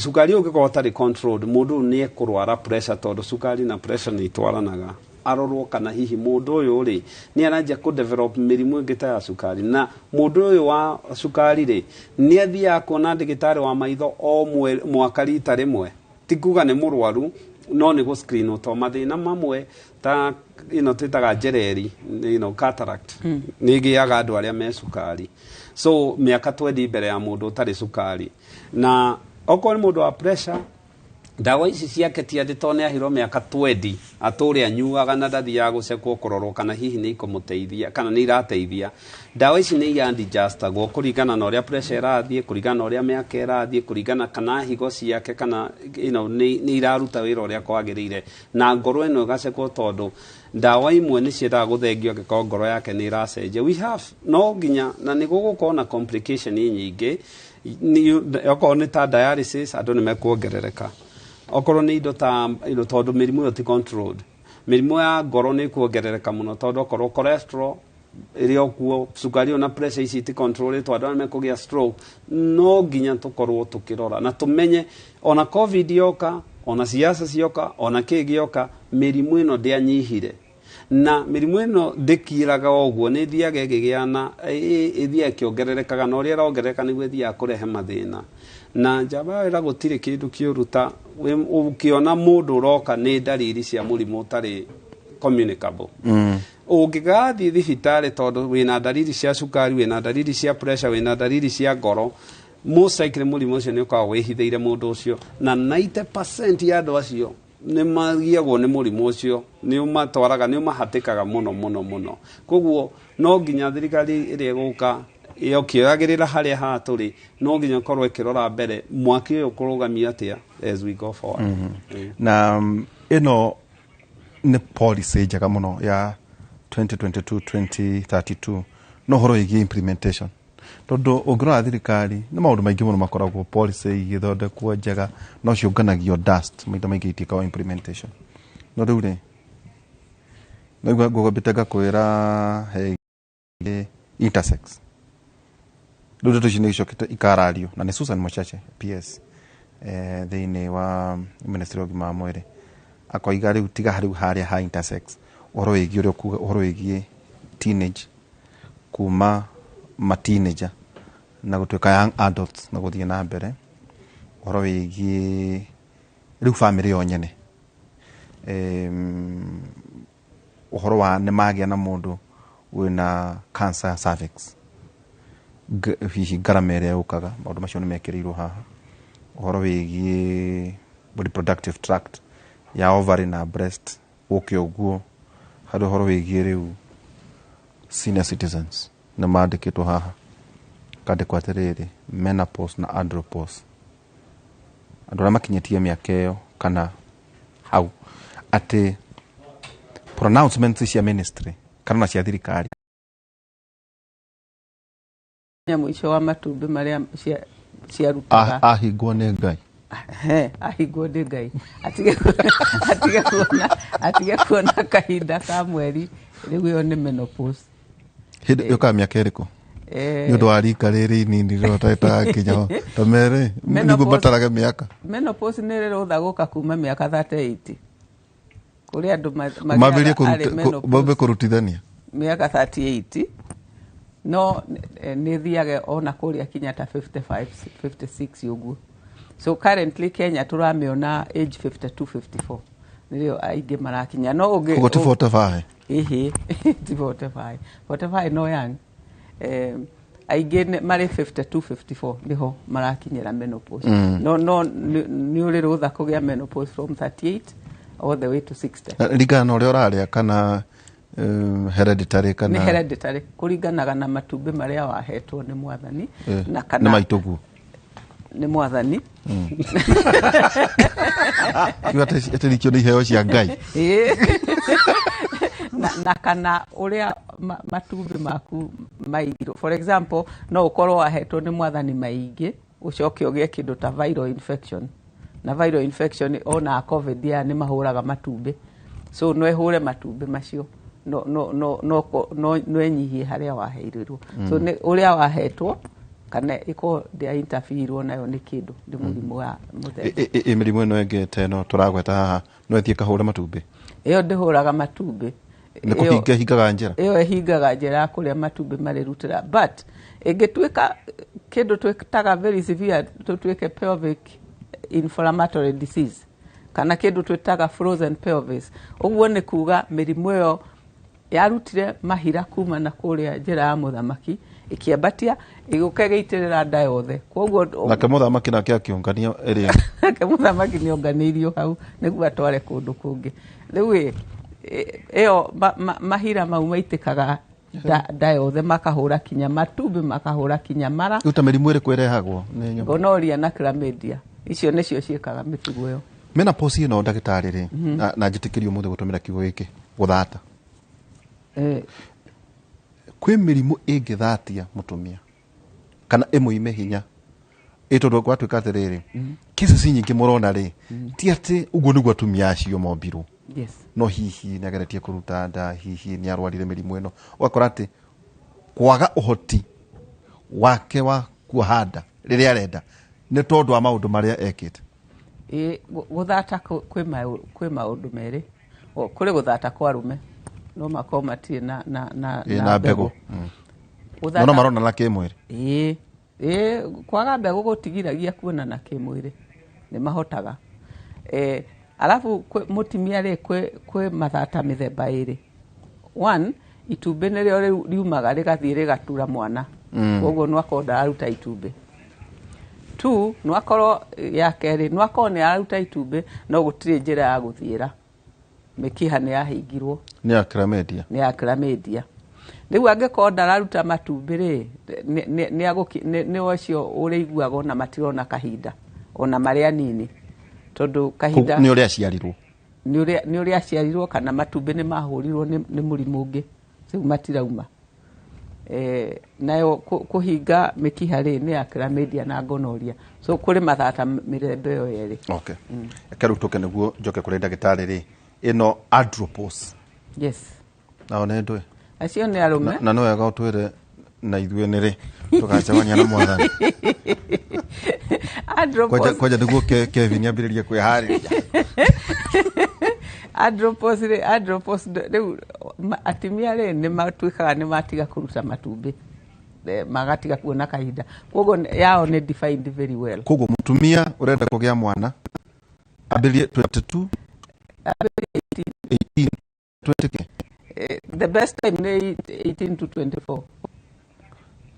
cukari ũngĩkorwo ũtarĩ controlled mũndũ ũyũ nĩ ekũrwara pressure, tondũ cukari na pressure nĩ itwaranaga. Arorwo kana hihi mũndũ ũyũ rĩ nĩ aranjia kũ develop mĩrimũ ĩngĩ ta ya cukari, na mũndũ ũyũ wa cukari rĩ nĩ athiaga kuona ndagĩtarĩ wa maitho o mwaka rita rĩmwe, ti kuga nĩ mũrwaru no nĩ gũ screen to mathĩna mamwe ta ĩno twĩtaga njereri, cataract, nĩ ĩgĩaga andũ arĩa me cukari, so mĩaka 20 mbere ya mũndũ ũtarĩ cukari. Na okorwo nĩ mũndũ wa pressure, ndawa ici ciake ti atĩ tondũ nĩ aheirwo mĩaka 20 atũre anyuaga na ndathiaga gũcekwo kũrorwo kana hihi nĩ ikũmũteithia kana nĩ irateithia. Ndawa ici nĩ iadjustagwo kũringana na ũrĩa pressure ĩrathiĩ, kũringana na ũrĩa mĩaka ĩrathiĩ, kũringana kana higo ciake kana nĩ iraruta wĩra ũrĩa kwagĩrĩire, na ngoro ĩno ĩgacekwo tondũ ndawa imwe nĩ ciendaga gũthengio angĩkorwo ngoro yake nĩ ĩracenjia. We have no nginya na nĩ gũgũkorwo na complication nyingĩ, okorwo nĩ ta dialysis andũ nĩ mekuongerereka, okorwo nĩ indo ta tondũ mĩrimũ ĩyo ti controlled, mĩrimũ ya ngoro nĩ ĩkuongerereka mũno tondũ okorwo cholesterol ĩrĩ o kuo, cukari ũyũ na pressure ici ti controlled, andũ arĩa mekũgĩa stroke. No nginya tũkorwo tũkĩrora na tũmenye ona COVID yoka, ona siasa cioka, ona kĩ gĩoka, mĩrimũ ĩno ndĩanyihire, na mĩrimũ ĩno ndĩkiraga o ũguo, nĩ ĩthiaga ĩkĩgĩa na ĩthiaga ĩkĩongererekaga, na ũrĩa ĩrongerereka nĩguo ĩthiaga kũrehe mathĩna. Na njamba ĩyo gũtirĩ kĩndũ kĩũru ta ũkĩona mũndũ ũroka nĩ ndariri cia mũrimũ ũtarĩ communicable. Ũngĩgathiĩ thibitarĩ tondũ wĩna ndariri cia cukari, wĩna ndariri cia pressure, wĩna ndariri cia ngoro, most likely mũrimũ ũcio nĩ ũkoragwo wĩhithĩire mũndũ ũcio, na 90% ya andũ acio Nĩ magiagwo nĩ mũrimũ ũcio, nĩ ũmatwaraga, nĩ ũmahatĩkaga mũno mũno mũno. Koguo no nginya thirikari ĩrĩa ĩgũka ĩkĩoyagĩrĩra harĩa haha tũrĩ, no nginya ĩkorwo ĩkĩrora mbere mwaki ũyũ ũkũrũgamio atĩa as we go forward. Na ĩno nĩ policy njega mũno ya 2022 2032, no ũhoro wĩgiĩ implementation, tondũ ũngĩrora thirikari nĩ maũndũ maingĩ mũno makoragwo policy igĩthondekwo njega, no ciũnganagio dust maita maingĩ, itiĩkagwo implementation. No rĩu rĩ, naigua ngũgambĩte ngakwĩra he intersex. Rĩu ndeto ici nĩ icokete ikarario na nĩ Susan Mochache, PS thĩinĩ wa ministry wa ũgima wa mwĩrĩ, akoiga rĩu tiga rĩu harĩa ha intersex, ũhoro wĩgiĩ ũrĩa ũkuga, ũhoro wĩgiĩ teenage, kuma ma teenager na gũtuĩka young adults na gũthiĩ na mbere, ũhoro wĩgiĩ rĩu famĩlĩ yo nyene, ũhoro wa nĩ magĩa na mũndũ wĩna cancer ya cervix, hihi ngarama ĩrĩa yũkaga, maũndũ macio nĩ mekĩrĩirwo haha. Ũhoro wĩgiĩ reproductive tract ya ovary na breast ũke ũguo, harĩ ũhoro wĩgiĩ rĩu senior citizens nĩ mandĩkĩtwo haha, kandĩkwo atĩrĩrĩ, menopause na andropause, andũ arĩa makinyĩtie mĩaka ĩyo kana hau, atĩ pronouncements cia ministry kana na cia thirikari. Mũico wa matumbĩ marĩa ciarutaga. Ahingwo nĩ Ngai. He, ahingwo nĩ Ngai, atige kuona kahinda ka mweri, rĩu ĩyo nĩ menopause. Hĩndĩ yũkaga mĩaka ĩrĩkũ? Nĩ ũndũ wa rika rĩrĩ inini rĩrĩa ho ta merĩ nĩguo matarage mĩaka. Menopause nĩ rĩ rũtha gũka kuma mĩaka 38, kũrĩ andũ mambĩrĩrie magĩaga arĩ menopause mambĩrĩrie kũrutithania. Mĩaka 38, no nĩ thiage ona kũrĩa kinya ta 55, 56 ũguo. So currently Kenya tũramĩona age 52, 54 nĩrĩo aingĩ marakinya, no ũngĩ Koguo ti 45? Ĩhĩ, ti 45. 45 no young. Aingĩ marĩ 52, 54 nĩho marakinyĩra menopause. No nĩ ũrĩ rũtha kũgĩa menopause from 38 all the way to 60. Na ringana na ũrĩa ũrarĩa kana hereditary kana? Nĩ hereditary, kũringanaga na matumbĩ marĩa wahetwo nĩ Mwathani. Na nĩ kana maitũguo. Nĩ Mwathani. Kiuga atĩ nikĩo nĩ iheo cia Ngai. Ĩĩ. Na kana ũrĩa matumbĩ maku maigirwo. For example, no ũkorwo wahetwo nĩ Mwathani maingĩ, ũcoke ũgĩe kĩndũ ta viral infection, na viral infection ona COVID ya nĩ mahũraga matumbĩ, so no ĩhũre matumbĩ macio, no ĩnyihie harĩa waheirwo. So nĩ ũrĩa wahetwo kana ĩkorwo ndĩa interferwo nayo nĩ kĩndũ, nĩ mũrimũ wa mũthemba. Ĩ mĩrimũ ĩno ĩngĩ ta ĩno tũragweta haha no ĩthiĩ ĩkahũre matumbĩ? Ĩyo ndĩhũraga matumbĩ. Nĩ kũhinga ĩhingaga njĩra. Ĩyo ĩhingaga njĩra ya kũrĩa matumbĩ marĩrutĩra, but ĩngĩtuĩka kĩndũ twĩtaga very severe, tũtuĩke pelvic inflammatory disease kana kĩndũ twĩtaga frozen pelvis, ũguo nĩ kuga mĩrimũ ĩyo yarutire mahira kuma na kũrĩa njĩra ya mũthamaki, ĩkĩambatia, ĩgĩũka ĩgĩitĩrĩra nda yothe, koguo Nake mũthamaki nake akĩũngania ĩrĩa. Nake mũthamaki nĩ onganĩirio hau nĩguo atware kũndũ kũngĩ. Rĩu ĩyo mahira mau maitĩkaga nda yothe, makahũra kinya matumbĩ, makahũra kinya mara. Rĩu ta mĩrimũ ĩrĩkũ ĩrehagwo nĩ nyamũ? Gonorrhea na chlamydia, icio nĩcio ciĩkaga mĩtugo ĩyo. Menopause ĩno, ndagĩtarĩ rĩ, na njĩtĩkĩrio ũmũthĩ gũtũmĩra kiugo gĩkĩ gũthata, kwĩ mĩrimũ ĩngĩthatia mũtumia kana ĩmũime hinya, ĩ tondũ gwatuĩka atĩrĩrĩ, cases nyingĩ mũrona rĩ, ti atĩ ũguo nĩguo atumia acio mombirwo. No hihi nĩ ageretie kũruta nda, hihi nĩ arwarire mĩrimũ ĩno, ũgakora atĩ kwaga ũhoti wake wa kuoha nda rĩrĩa arenda nĩ tondũ wa maũndũ marĩa ekĩte. Ĩ, gũthata kwĩ maũndũ merĩ. Kũrĩ gũthata kwa arũme, no makorwo matirĩ na Ĩ, na na mbegũ. Gũthata No maronana kĩmwĩrĩ. Ĩĩ, kwaga mbegũ gũtigiragia kuonana kĩmwĩrĩ, nĩ mahotaga. Arabu mũtumia rĩ, kwĩ mathata mĩthemba ĩrĩ. One, itumbĩ nĩrĩo rĩu riumaga rĩgathiĩ rĩgatura mwana. Koguo no akorwo ndararuta itumbĩ. Two, no akorwo ya kerĩ no akorwo nĩ araruta itumbĩ no gũtirĩ njĩra ya gũthiĩra, mĩkiha nĩ yahingirwo. Nĩ ya chlamydia. Nĩ ya chlamydia. Rĩu angĩkorwo ndararuta matumbĩ rĩ, nĩ ũcio ũrĩiguaga ona matirona kahinda ona marĩ anini, tondũ kahinda nĩ ũrĩa aciarirwo, nĩ ũrĩa aciarirwo, kana matumbĩ nĩ mahũrirwo nĩ mũrimũ ũngĩ, rĩu matirauma. Nayo kũhinga mĩkiha rĩ nĩ ya chlamydia na gonorrhea. So kũrĩ mathata mĩthemba ĩyo yerĩ. Okay. Reke rĩu tũke nĩguo njoke kũrĩ ndagĩtarĩ rĩ, ĩno andropause. Yes. Nao nĩ ndũĩ? Acio nĩ arũme. Na nĩ wega ũtwĩre na ithuĩ nĩ rĩ tũgacemania na mwathani. Andropause. Kwanja nĩguo Kevin ambĩrĩrie kwĩharĩria. Andropause rĩ, andropause rĩu atumia rĩ nĩ matuĩkaga nĩ matiga kũruta matumbĩ, magatiga kuona kahinda, koguo yao nĩ defined very well. Koguo mũtumia ũrenda kũgĩa mwana ambĩrĩrie 22, 18, 20 ke? The best time nĩ 18 to 24.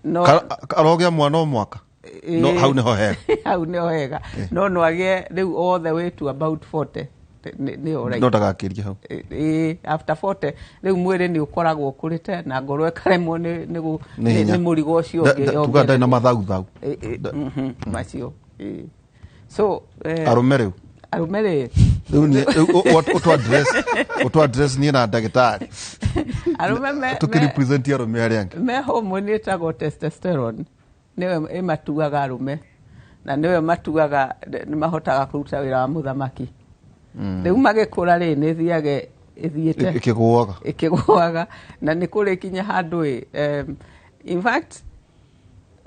No, arogĩa mwana o mwaka? No, hau nĩho hega. Hau nĩho hega. No no agĩe rĩu all the way to about 40 nĩ alright. No ndagakĩrie hau. After 40 rĩu mwĩrĩ nĩ ũkoragwo ũkũrĩte na ngoro ĩkaremwo nĩ mũrigo ũcio ũngĩ. Tuga ndarĩ na mathauthau. Macio. So arũme rĩu. Arũme rĩ. Rĩu ũtũ address niĩ na ndagĩtarĩ. Arũme me tũkĩrepresent arũme arĩa angĩ. Me hormone ĩtagwo testosterone nĩyo ĩmatuaga arũme, na nĩyo matuaga nĩ mahotaga kũruta wĩra wa mũthamaki. Rĩu magĩkũra rĩ nĩ ĩthiage ĩthiĩte ĩkĩgũaga, na nĩ kũrĩ kinya handũ ĩ in fact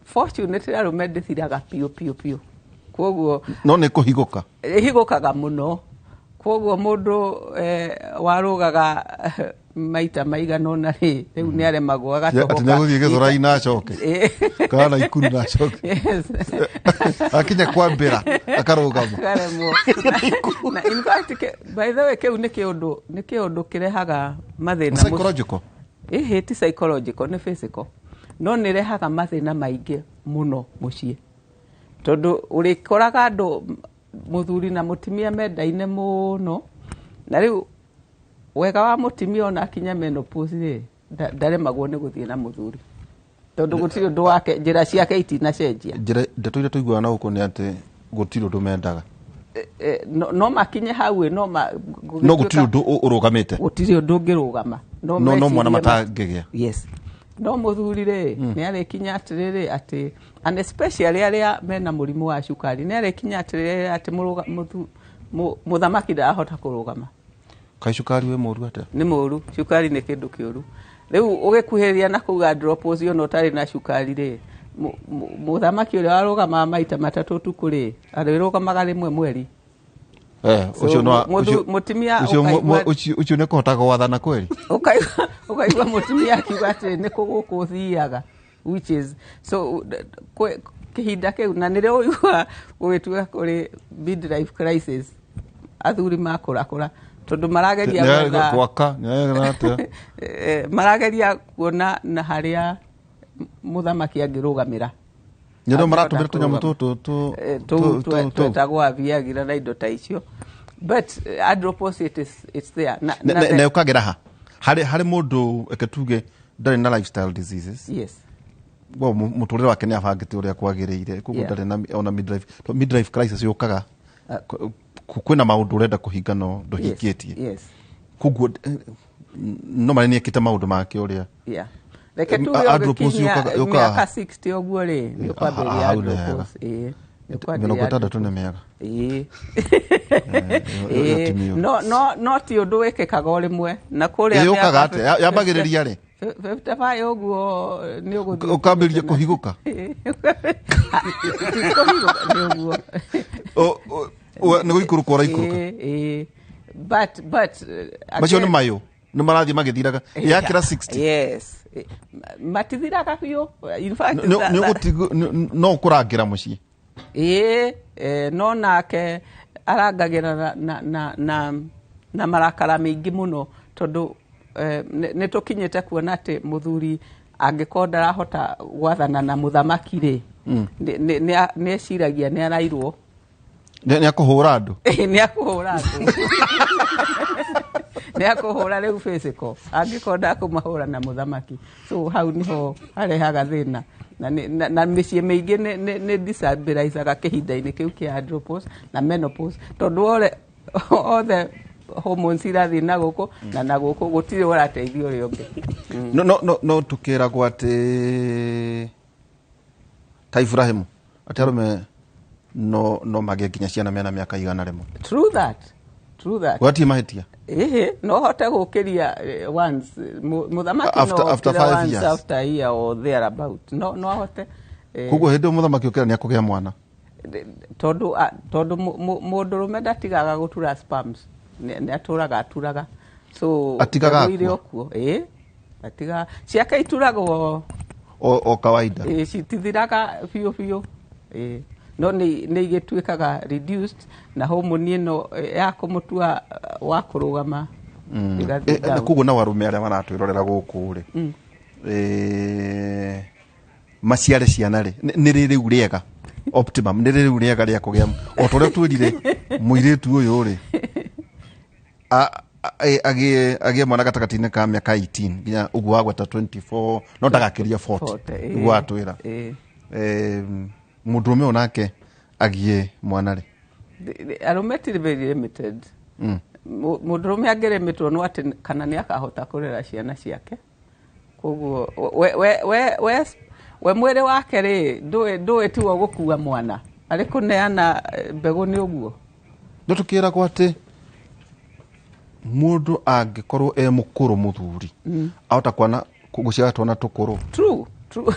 fortunately arũme ndĩthiraga piũ piũ piũ, koguo no nĩ kũhigũka ĩhigũkaga mũno, koguo mũndũ warũgaga maita maigana ũna rĩ rĩu nĩ aremagwo agatoboka. Atĩ nĩegũthiĩ Gĩthũrai na acoke kana Naikuru na acoke, akinya kwambĩra akarũgama. Na in fact by the way kĩu nĩ kĩũndũ kĩrehaga mathĩna. Psychological? Ĩhĩ, ti psychological, nĩ physical, no nĩ ĩrehaga mathĩna maingĩ mũno mũciĩ, tondũ ũrĩkoraga andũ mũthuri na mũtumia mendaine mũno, na rĩu wega wa mũtumia ona akinya menopause rĩ ndaremagwo nĩ gũthiĩ na mũthuri, tondũ gũtirĩ ũndũ wake, njĩra ciake itinacenjia. Njĩra ndeto iria tũiguaga na gũkũ nĩ atĩ gũtirĩ ũndũ mendaga. No makinye hau no gũtirĩ ũndũ ũrũgamĩte, gũtirĩ ũndũ ũngĩrũgama, no mwana matangĩgĩa. Yes. No mũthuri rĩ nĩ arĩkinya atĩrĩrĩ atĩ, and especially arĩa mena mũrimũ wa cukari, nĩ arĩkinya atĩrĩrĩ atĩ mũthamaki ndarahota kũrũgama. Kaĩ cukari wĩ mũru atĩa? Nĩ mũru, cukari nĩ kĩndũ kĩũru. Rĩu ũgĩkuhĩrĩria na kuga andropause ona ũtarĩ na cukari rĩ, mũthamaki ũrĩa warũgamaga maita matatũ ũtukũ rĩ arĩrũgamaga rĩmwe mweri. Mũtumia ũcio nĩ kũhota gwathana kweli? Ũkaigua mũtumia akiuga atĩ nĩ kũ gũkũ ũthiaga, which is so kĩhinda kĩu, na nĩrĩo ũiguaga gũgĩtuĩka kũrĩ midlife crisis, athuri makũrakũra tondũ marageria gwaka, marageria kuona na harĩa mũthamaki angĩrũgamĩra. Nĩ maratũmĩra tũnyamũ tũtũ tũu twĩtagwo Viagra na indo ta icio, but andropause it's there. Na ũkagera ha harĩ mũndũ eke tuge ndarĩ na lifestyle diseases. Yes. Mũtũrĩre wake nĩ abangĩte ũrĩa kwagĩrĩire, koguo ndarĩ na ona midlife crisis yũkaga kwĩna maũndũ ũrenda kũhinga no ndũhingĩtie. Yes. Koguo no marĩ nĩekĩte maũndũ make ũrĩa. Yeah. Reke tuge ũgĩkinyia mĩaka 60 ũguo rĩ nĩ ũkwambĩrĩria andropause. 60 nĩ mĩaka. No ti ũndũ wĩkĩkaga o rĩmwe, na kũrĩa yũkaga atĩa yambagĩrĩria rĩ 55 ũguo nĩ ũgũthiĩ ũkambĩrĩria kũhigũka. Ti kũhigũka nĩ ũguo. Nĩ gũikũrũka ũraikũrũka. But macio nĩ mayũ nĩ marathiĩ magĩthiraga yakĩra 60. Yes. Matithiraga biũ. In fact no ũkũrangĩra mũciĩ. No nake arangagĩra na marakara maingĩ mũno, tondũ nĩ tũkinyĩte kuona atĩ mũthuri angĩkorwo ndarahota gwathana na mũthamaki rĩ, Nĩ eciragia nĩ arairwo. Nĩ akũhũra andũ. Nĩ akũhũra andũ. Nĩ akũhũra rĩu physical angĩkorwo ndakũmahũra na mũthamaki. So hau niho harehaga thĩna na mĩciĩ mĩingĩ nĩ destabilizaga kĩhinda-inĩ kĩu kĩa andropause na menopause, tondũ othe hormones irathiĩ na gũkũ na gũkũ, gũtirĩ ũrateithia ũrĩa ũngĩ. No tũkĩragwo atĩ ta Ibrahimu atĩ arũme no magĩe nginya ciana mena mĩaka 100. True that. True that. Gwatirĩ mahĩtia. Ĩhĩ, no hote gũkĩria once mũthamaki no after okĩre 5 once years. After a year or thereabout. No ahote. Koguo hĩndĩ ĩyo mũthamaki ũkĩra nĩ akũgĩa mwana. Tondũ mũndũrũme ndatigaga gũtura sperms. Nĩ atũraga aturaga. So Atigaga mbegũ irĩ akua? o kuo. Ĩĩ. Atigaga ciake ituragwo o kawaida. Ĩĩ, citithiraga biũ biũ. Ĩĩ. No nĩ igĩtuĩkaga reduced na hormone ĩno ya kũmũtua wa kũrũgama ĩgathiĩ down. Koguo na warume arĩa maratwĩrorera gũkũ rĩ, maciare ciana rĩ, nĩ rĩ rĩu rĩega optimum, nĩ rĩ rĩu rĩega rĩa kũgĩa, o ta ũrĩa twĩrire mũirĩtu ũyũ rĩ, agĩe mwana gatagatĩ-inĩ ka mĩaka 18 nginya ũguo wagweta 24, no ndagakĩria 40, 40, nĩguo watwĩra. Mũndũrũme ũyũ nake agie mwana rĩ? Arũme ti very limited. Mũndũrũme angĩrĩmĩtwo no atĩ kana nĩ akahota kũrera ciana ciake. Koguo we mwĩrĩ wake rĩ, ndũĩ tiwe gũkua mwana, arĩ kũneana mbegũ nĩ ũguo. No tũkĩragwo atĩ mũndũ angĩkorwo e mũkũrũ mũthuri, ahota kwana gũciara twana tũkũrũ. True, true.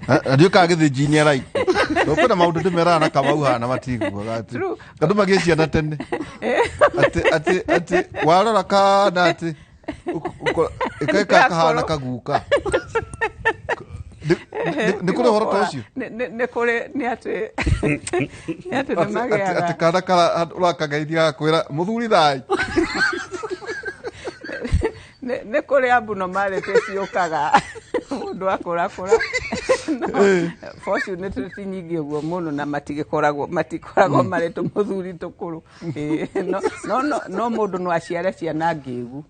Ndiũĩ kana gĩthĩnji nĩ araigua. No kwĩna maũndũ ndĩmeraga na Kamau haha matiguaga atĩ True. andũ magĩe ciana tene. Atĩ warora kana atĩ ĩkaĩka kahana kaguka. Nĩ kũrĩ ũhoro ta ũcio? Nĩ kũrĩ, nĩ atĩ nĩ magĩaga. Atĩ kana kara ũrakageithia gakwĩra mũthuri thai. Nĩ kũrĩ abnormality ciũkaga mũndũ akũrakũra. No, fortunately ti nyingĩ ũguo mũno na matikoragwo marĩ tũmũthuri tũkũrũ. No mũndũ no aciare ciana ngĩgu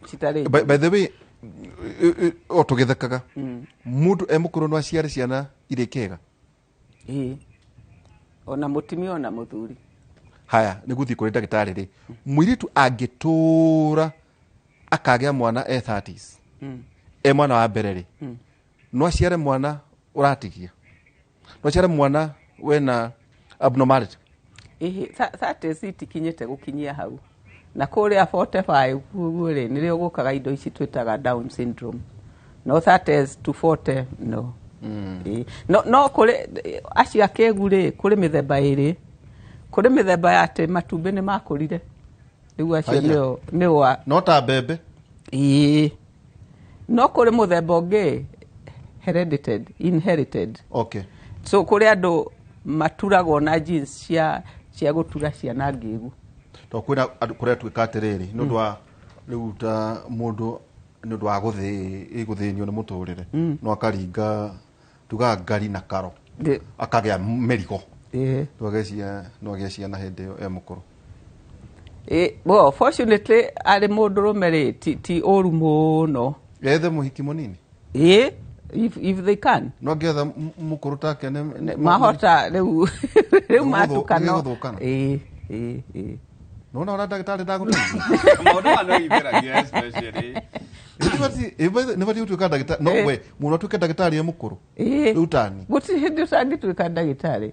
citarĩ. By the way, o tũgĩthekaga, mũndũ e mũkũrũ no aciare ciana irĩ kĩega? Ĩĩ. Ona mũtumia ona mũthuri. Haya, nĩ gũthiĩ kũrĩ ndagĩtarĩ rĩ, mũirĩtu angĩtũra akagĩa mwana e 30s, e mwana wa mbere rĩ, no aciare mwana ũratigia, no aciare mwana wena abnormality? Ĩhĩ, 30s itikinyĩte gũkinyia hau. Na kũrĩa 45 ũguo rĩ, nĩrĩo gũkaga indo ici twĩtaga Down syndrome. No 30s to 40 no. Ĩĩ. No kũrĩ acio akĩgu rĩ, kũrĩ mĩthemba ĩrĩ. Kũrĩ mĩthemba ya atĩ matumbĩ nĩ makũrire. Rĩu acio Haiya. nĩo a No ta mbembe. Ĩĩ. No kũrĩ mũthemba ũngĩ heredited, inherited. Okay. So kũrĩ andũ maturagwo na genes cia gũtura ciana ngĩgu. To kwĩna andũ kũrĩa tuĩka atĩrĩrĩ, nĩ ũndũ wa rĩu ta mũndũ nĩ ũndũ wa gũthĩnio nĩ mũtũrĩre, no akaringa tugaga ngari na karo, akagĩa mĩrigo. No agĩe ciana hĩndĩ ĩyo e mũkũrũ. Well, fortunately arĩ mũndũrũme rĩ, ti ũru mũno. Ethe mũhiki mũnini? Ĩĩ, if they can. No angĩetha mũkũrũ take nĩ mahota rĩu matukano. Nĩgũthũkana. Ĩĩ, ĩĩ, ĩĩ. Nona ũrĩa ndagĩtarĩ ndagũteithia. Maũndũ maya no itheragia especially. Nĩ batiĩ gũtuĩka ndagĩtarĩ. No we, mũndũ atuĩke ndagĩtarĩ e mũkũrũ. Rĩu tani. Gũtirĩ hĩndĩ ũtangĩtuĩka ndagĩtarĩ.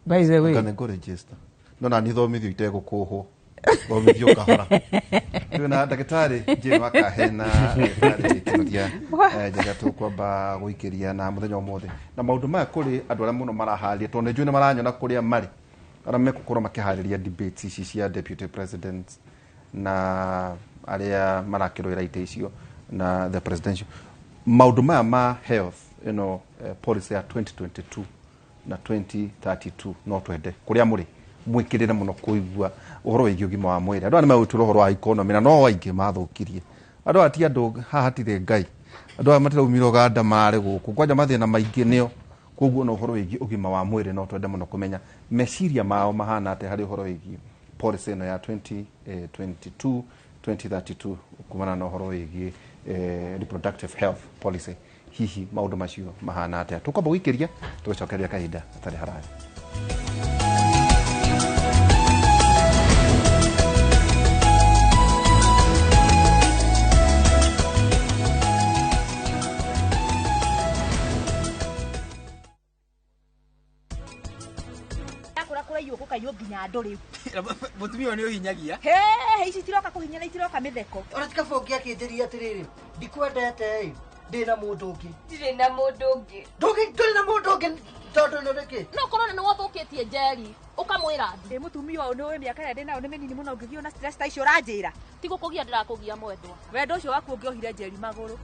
By the way. Kana ngũregister. No na nĩ thomithio itegũkũhwo. Thomithio kahora. Twĩna ndagĩtarĩ Jane Wakahe na ndagĩtarĩ Kĩnuthia Njenga tũkwamba gũikĩria na mũthenya ũmũthĩ. Na maũndũ maya kũrĩ andũ arĩa mũno maraharĩria, tondũ nĩ njũĩ nĩ maranyona kũrĩa marĩ. Arĩa megũkorwo makĩharĩria debates ici cia deputy president na arĩa marakĩrũĩra itĩ icio na the presidential. Maũndũ maya ma health, policy ya 2022 na 2032 no twende kũrĩa mũrĩ mwĩkĩrĩre mũno kũigua ũhoro wĩgiĩ ũgima wa mwĩrĩ. Andũ aya nĩ megũtwĩra ũhoro wa economy na no aingĩ mathũkirie. Andũ aya ti andũ haha hatirĩ Ngai. Andũ aya matiraumire Ũganda mararĩ gũkũ kwanja mathĩna maingĩ nĩo, koguo na ũhoro wĩgiĩ ũgima wa mwĩrĩ no twende mũno kũmenya meciria mao mahana atĩa harĩ ũhoro wĩgiĩ policy ĩno ya 2022 2032 kumana na ũhoro wĩgiĩ reproductive health policy. Hihi maũndũ macio mahana atĩa? Tũkwamba gũikĩria tũgĩcokeria kahinda gatarĩ haraya. Yakũra kũraiywo gũkaiywo nginya andũ rĩu. Mũtumia ũyũ nĩ ũhinyagia. He ici itiroka kũhinyana, itiroka mĩtheko. Ona ti kaba ũngĩakĩnjĩrire atĩrĩrĩ, ndikwendete ĩ, ndĩ na mũndũ ũngĩ. Ndirĩ na mũndũ ũngĩ. Ndũrĩ na mũndũ ũngĩ tondũ nĩ nĩkĩ? No korwo nĩ wathũkĩtie Njeri ũkamwĩra. Ĩ mũtumia ũyũ nĩ ũĩ mĩaka ĩrĩa ndĩ nayo nĩ mĩnini mũno ũngĩgio na stress ta icio ũranjĩra. Ti gũkũgia ndĩrakũgia mwendwa. Wendo ũcio waku ũngĩohire Njeri magũrũ.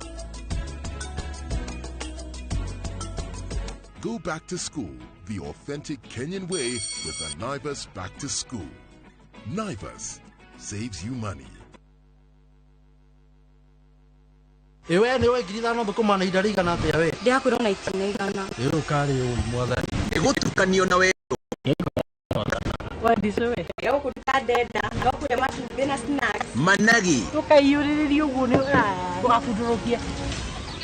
Go back to school the authentic Kenyan way with the Naivas Back to School. Naivas saves you money. Ĩ we nĩ ũĩ 5,000 thũkũma na ihinda rĩigana atĩa we? Ndĩrakwĩra ona itinaigana. Ĩ rĩu karĩ ũi mwathani. Ĩgũtukanio na wendo. Gũkũ ndenda no kũrĩa matumbĩ na snacks. Managi. Tũkaiyũrĩrĩria ũguo nĩ ndũgabundũrũkie.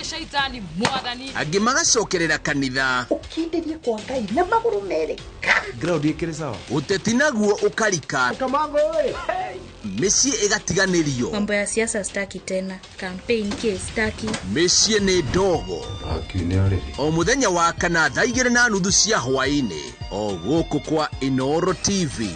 Shaitani mwathani. Angĩ magacokerera kanitha. Ũkindĩrie kwa Ngai na magũrũ merĩ. Ground ĩkĩrĩ sawa. Ũteti naguo ũkarika. Kamango ĩ. Mĩciĩ ĩgatiganĩrio. Mambo ya siasa staki tena. Campaign ke staki. Mĩciĩ nĩ ndogo. O mũthenya wa kana thaa 2:30 cia hwaĩ-inĩ o gũkũ kwa Inooro TV.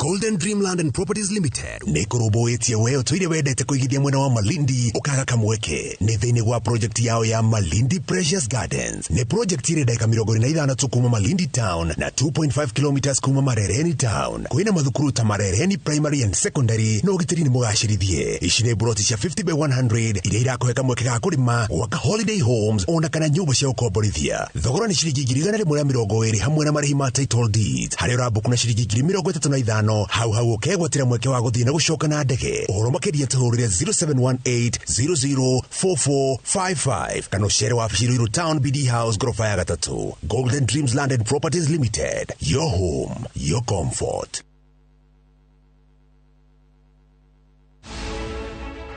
Golden Dreamland and Properties Limited nĩ kũrũmbũĩtie we ũtũire wendete kũigithia mwena wa Malindi ũkaga kamweke nĩ thĩinĩ wa project yao ya Malindi Precious Gardens. Nĩ project ĩrĩ ndagĩka 25 tu kuma Malindi Town na 2.5 kilometers kuma Marereni Town. Kwĩna mathukuru ta Marereni Primary and Secondary na ũgitĩri nĩ mũgacĩrithie. Ici nĩ broti cia 50 by 100 iria irakũhe kamweke ga kũrĩma, gwaka holiday homes ona kana nyũmba cia gũkomborithia. Thogora nĩ ciringi 120,000 hamwe na marĩhi ma title deeds. Harĩa ũrambuku na ciringi 35,000 hau hau ũkegwatĩra mweke wa gũthiĩ na gũcoka na ndege. Ũhoro makĩria tũhũrĩre 0718004455 kana ũcere wabici Ruiru Town BD House ngoroba ya gatatũ. Golden Dreams Land and Properties Limited, your home, your comfort.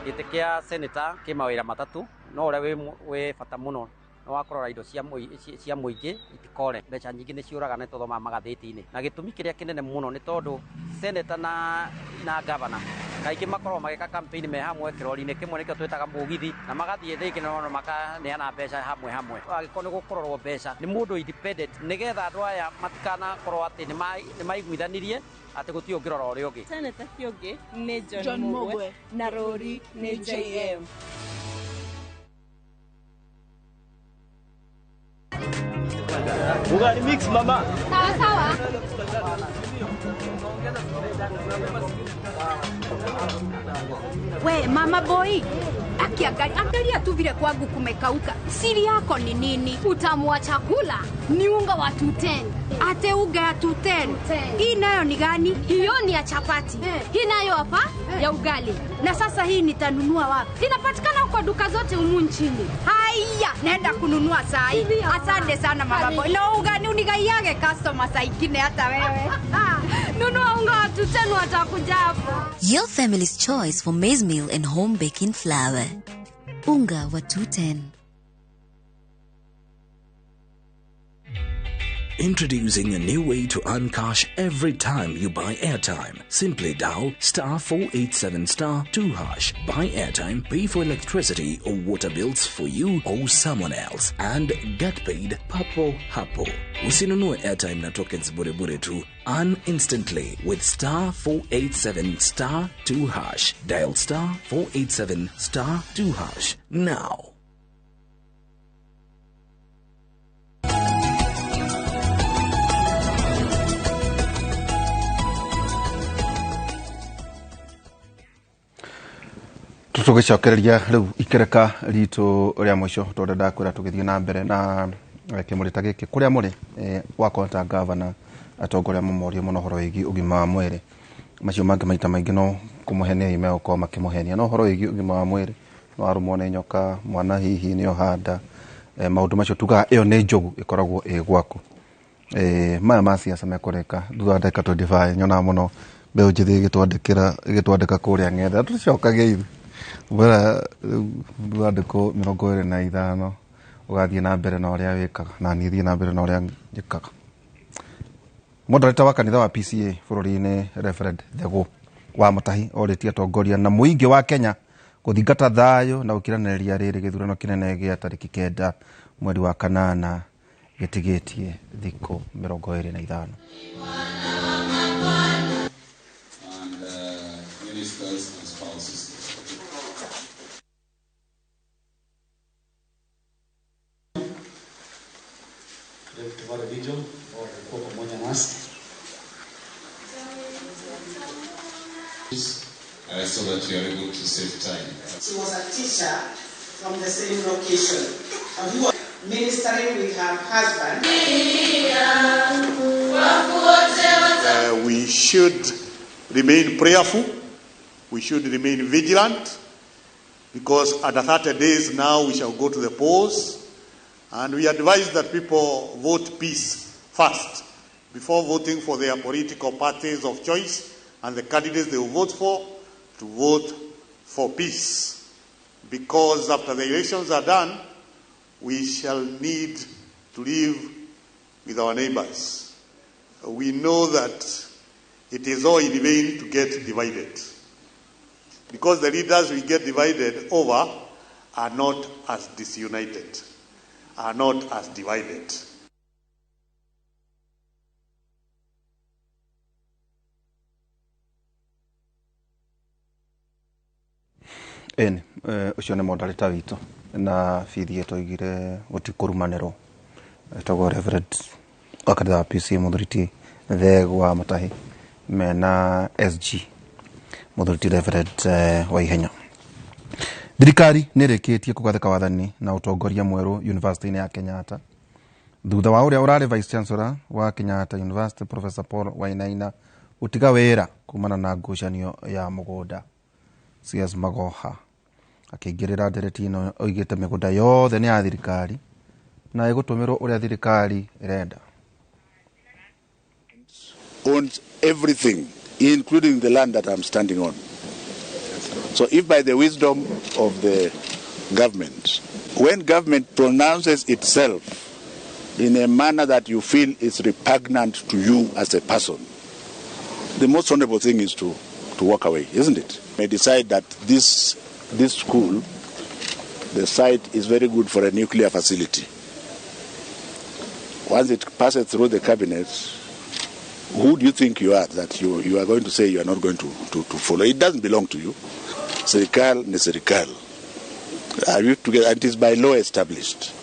Gĩtĩ kĩa senator kĩ mawĩra matatũ, no ũrĩa wĩ bata mũno nĩ wa kũrora indo cia mũingĩ itikore. Mbeca nyingĩ nĩ ciũraga nĩ tũthomaga magathĩti-inĩ, na gĩtũmi kĩrĩa kĩnene mũno nĩ tondũ senator na governor kaingĩ makoragwo magĩka campaign me hamwe kĩrori-inĩ kĩmwe nĩkĩo twĩtaga mũgithi, na magathiĩ rĩngĩ no makaneana mbeca hamwe hamwe. Angĩkorwo nĩ gũkũrorwo mbeca nĩ mũndũ independent, nĩgetha andũ aya matikanakorwo atĩ nĩ maiguithanirie atĩ gũtirĩ ũngĩrora ũrĩa ũngĩ. Senator Kĩũngĩ nĩ John Mugwe na rũri nĩ JM. Ugali mix mama. Sawa sawa. We mama boy, akiangalia tu vile kwangu kumekauka. Siri yako ni nini? Utamu wa chakula ni unga wa 210. Ate unga ya 210. Hii nayo ni gani? Hiyo ni ya chapati. Hii nayo hapa ya ugali. Na sasa hii nitanunua wapi? Inapatikana kwa duka zote humu nchini. Haya, naenda kununua saa hii. Asante sana mama boy. No ugani unigaiage customer saa ingine hata wewe. Nunua unga wa 210 watakuja hapo. Your family's choice for maize meal and home baking flour. Unga wa 210. Introducing a new way to earn cash every time you buy airtime. Simply dial *487*2#. Buy airtime, pay for electricity or water bills for you or someone else, and get paid papo hapo. Usinunue airtime na tokens bure bure tu. Earn instantly with *487*2#. Dial *487*2# now. Tũgĩcokereria rĩu ikereka ritũ rĩa mũico tondũ ndakwĩra tũgĩthiĩ na mbere na kĩmũrĩ ta gĩkĩ kũrĩa mũrĩ wakorwo ta gavana atongoria mamorie mũno ũhoro wĩgiĩ ũgima wa mwĩrĩ. Macio mangĩ maita maingĩ no kũmũhenia hihi megũkorwo makĩmũhenia, no ũhoro wĩgiĩ ũgima wa mwĩrĩ, no arũmwo nĩ nyoka, mwana hihi nĩ ohanda, maũndũ macio tugaga ĩyo nĩ njogu ĩkoragwo ĩ gwaku. Maya ma siasa mekũrĩka thutha wa ndagĩka 25. Nyonaga mũno mbeũ njĩthĩ ĩgĩtwandĩka kũrĩa ng'enda, tũcokagia ithuĩ mbera thutha wa ndĩkũ 25 ũgathiĩ na mbere na ũrĩa wĩkaga, na niĩ thiĩ na mbere na ũrĩa njĩkaga. Moderator wa kanitha wa PCA bũrũri-inĩ Reverend Thegũ wa Mutahi orĩtie atongoria na mũingĩ wa Kenya gũthingata thayũ na gũkiranĩrĩria rĩrĩ gĩthurano kĩnene gĩa tarĩki 9 mweri wa 8 gĩtigĩtie thikũ 25. And ministers and spouses. Rift Valley Region walikuwa pamoja nasi. So that we are able to save time. She was a teacher from the same location and who was ministering with her husband. We should remain prayerful. We should remain vigilant, because at the 30 days now we shall go to the polls, and we advise that people vote peace first before voting for their political parties of choice and the candidates they will vote for, to vote for peace. Because after the elections are done, we shall need to live with our neighbors. We know that it is all in vain to get divided, because the leaders we get divided over are not as disunited, are not as divided. Ĩni, ũcio nĩ moderator witũ na bithi twaigire gũtikũrumanĩrwo, etagwo Reverend wa kanitha wa PCA mũthuri ti Thegũ wa Mutahi mena SG mũthuri ti Reverend Waihenya. Thirikari nĩ ĩrĩkĩtie kũgathĩka wathani na ũtongoria mwerũ University-inĩ ya Kenyatta thutha wa ũrĩa ũrarĩ Vice Chancellor wa Kenyatta University Professor Paul Wainaina gũtiga wĩra kumana na ngucanio ya mũgũnda. CS Magoha akĩingĩrĩra ndereti ĩno oigĩte mĩgũnda yothe nĩ ya thirikari na ĩgũtũmĩrwo ũrĩa thirikari ĩrenda. Owns everything, including the land that I'm standing on. So if by the wisdom of the government, when government pronounces itself in a manner that you feel is repugnant to you as a person, the most honorable thing is to walk away, isn't it? May decide that this school, the site is very good for a nuclear facility. Once it passes through the cabinet, who do you think you are that you are going to say you are not going to follow? It doesn't belong to you. Serikal ni serikal. Are you together? And it is by law established.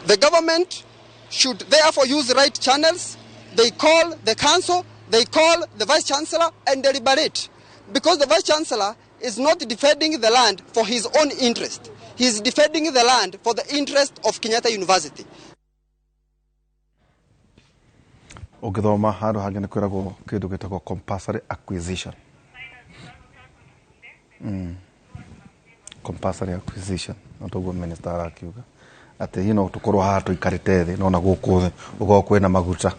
The government should therefore use the right channels. They call the council, they call the vice chancellor and deliberate. Because the vice chancellor is not defending the land for his own interest. He is defending the land for the interest of Kenyatta University. Ũngĩthoma handũ hangĩ nĩ kwĩragwo kĩndũ gĩtagwo compulsory acquisition. Compulsory acquisition no toguo minister arakiuga atĩ hihi no tũkorwo haha tũikarĩte thĩ no na gũkũ thĩ gũkorwo kwĩna maguta,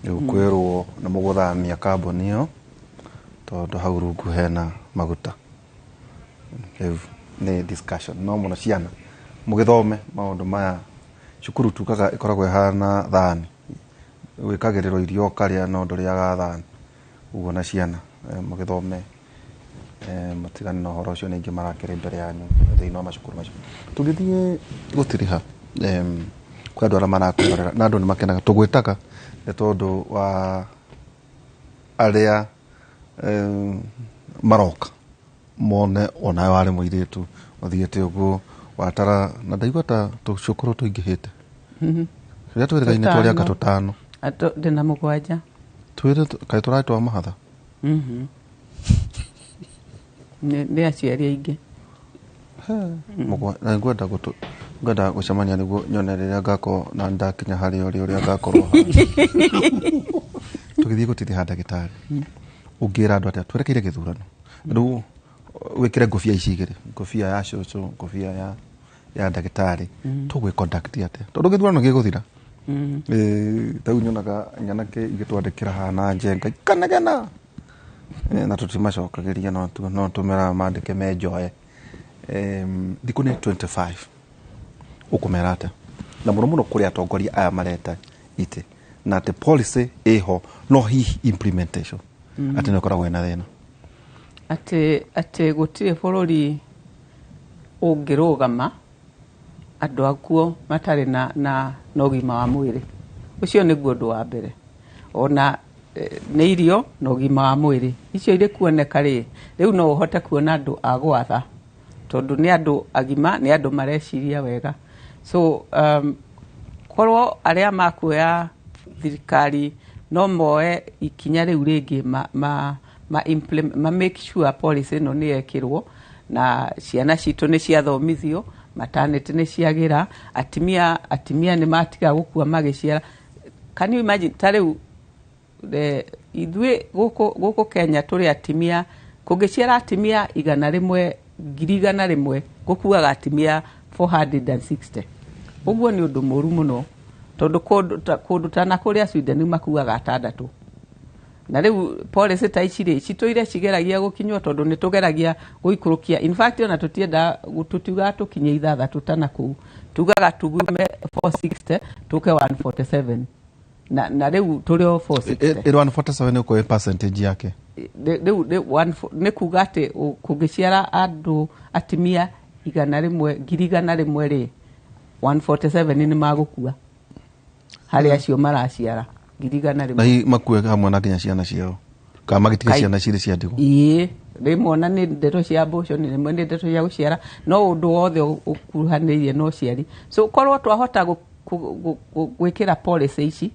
rĩu kwĩrwo nĩ mũgũthamia kambuni ĩyo tondũ hau rungu hena maguta. Rĩu nĩ discussion no mũno ciana mũgĩthome maũndũ maya. Cukuru tugaga ĩkoragwo ĩhana thani, wĩkagĩrĩrwo irio ũkarĩa no ndũrĩaga thani. Ũguo na ciana mũgĩthome mũtigane na ũhoro ũcio, nĩ aingĩ marakĩrĩ mbere yanyu thĩinĩ wa macukuru macio. Tũgĩthiĩ gũtiriha kwĩ andũ arĩa marakwĩrorera na andũ nĩ makenaga tũgwĩtaga nĩ tondũ wa arĩa maroka mone onawe warĩ mũirĩtu ũthiĩte ũguo watara na ndaigua ta tũcukuru tũingĩhĩte. Rĩrĩa twĩrĩgaine twarĩ anga tũtano. Ndĩna 7. Twĩre kaĩ tũrarĩ twa mahatha? Nĩ aciari aingĩ. Na ngwenda gũcemania nĩguo nyone rĩrĩa ngakorwo na ndakinya harĩ ũrĩa ũrĩa ngakorwo. Tũgĩthiĩ gũtiriha ndagĩtarĩ. Ũngĩra andũ atĩa twerekeire gĩthurano rĩu, wĩkĩre ngũbia ici igĩrĩ, ngũbia ya cũcũ, ngũbia ya ndagĩtarĩ, tũgwĩ conduct atĩa tondũ gĩthurano gĩgũthira? Tau nyonaga nyanake igĩtwandĩkĩra haha na njenga ikanegena. Na tũtimacokagĩria, no tũmeraga mandĩke menjoe. Thikũ nĩ 25, ũkũmera atĩa, na mũno mũno kũrĩ atongoria aya mareta itĩ, na atĩ policy ĩho no hihi implementation atĩ nĩ ũkoragwo ĩna thĩna? Atĩ gũtirĩ bũrũri ũngĩrũgama andũ akuo matarĩ na ũgima wa mwĩrĩ. Ũcio nĩguo ũndũ wa mbere. Ona nĩ irio na ũgima wa mwĩrĩ, icio irĩ kuoneka rĩ, rĩu no ũhote kuona andũ a gwatha, tondũ nĩ andũ agima, nĩ andũ mareciria wega. So korwo arĩa makuoya thirikari no moe ikinya rĩu rĩngĩ ma make sure policy ĩno nĩ yekĩrwo, na ciana citũ nĩ ciathomithio, maternity nĩ ciagĩra, atimia nĩ matiga gũkua magĩciara. Can you imagine, ta rĩu ithuĩ gũkũ Kenya tũrĩ atimia, kũngĩciara atimia 100, 100,000, gũkuaga atimia 460. Ũguo nĩ ũndũ mũru mũno, tondũ kũndũ ta na kũrĩa Sweden makuaga atandatũ. Na rĩu policy ta ici rĩ, citũire cigeragia gũkinywo, tondũ nĩ tũgeragia gũikũrũkia. In fact, ona tũtienda, tũtiugaga tũkinye ithathatũ tana kũu, tugaga tugume 460 tũke 147, na rĩu tũrĩ o 460. Ĩ 147 nĩ ũkũĩ percentage yake? Rĩu nĩ kuga atĩ kũngĩciara andũ atimia 100, 100,000 rĩ, 147 nĩ magũkua harĩ acio maraciara 100,000. Na hihi makue hamwe na nginya ciana ciao, kana magĩtige ciana cirĩ cia ndigwa? Ĩĩ, rĩmwe ona nĩ ndeto cia abortion, rĩmwe nĩ ndeto cia gũciara, no ũndũ wothe ũkuruhanĩirie na ũciari. So korwo twahota gwĩkĩra policy ici,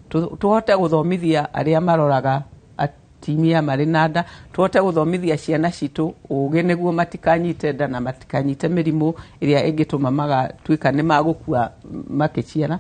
tũhote gũthomithia arĩa maroraga atimia marĩ na nda, tũhote gũthomithia ciana citũ ũgĩ nĩguo matikanyite nda na matikanyite mĩrimũ ĩrĩa ĩngĩtũma magatuĩka nĩ magũkua makĩciara.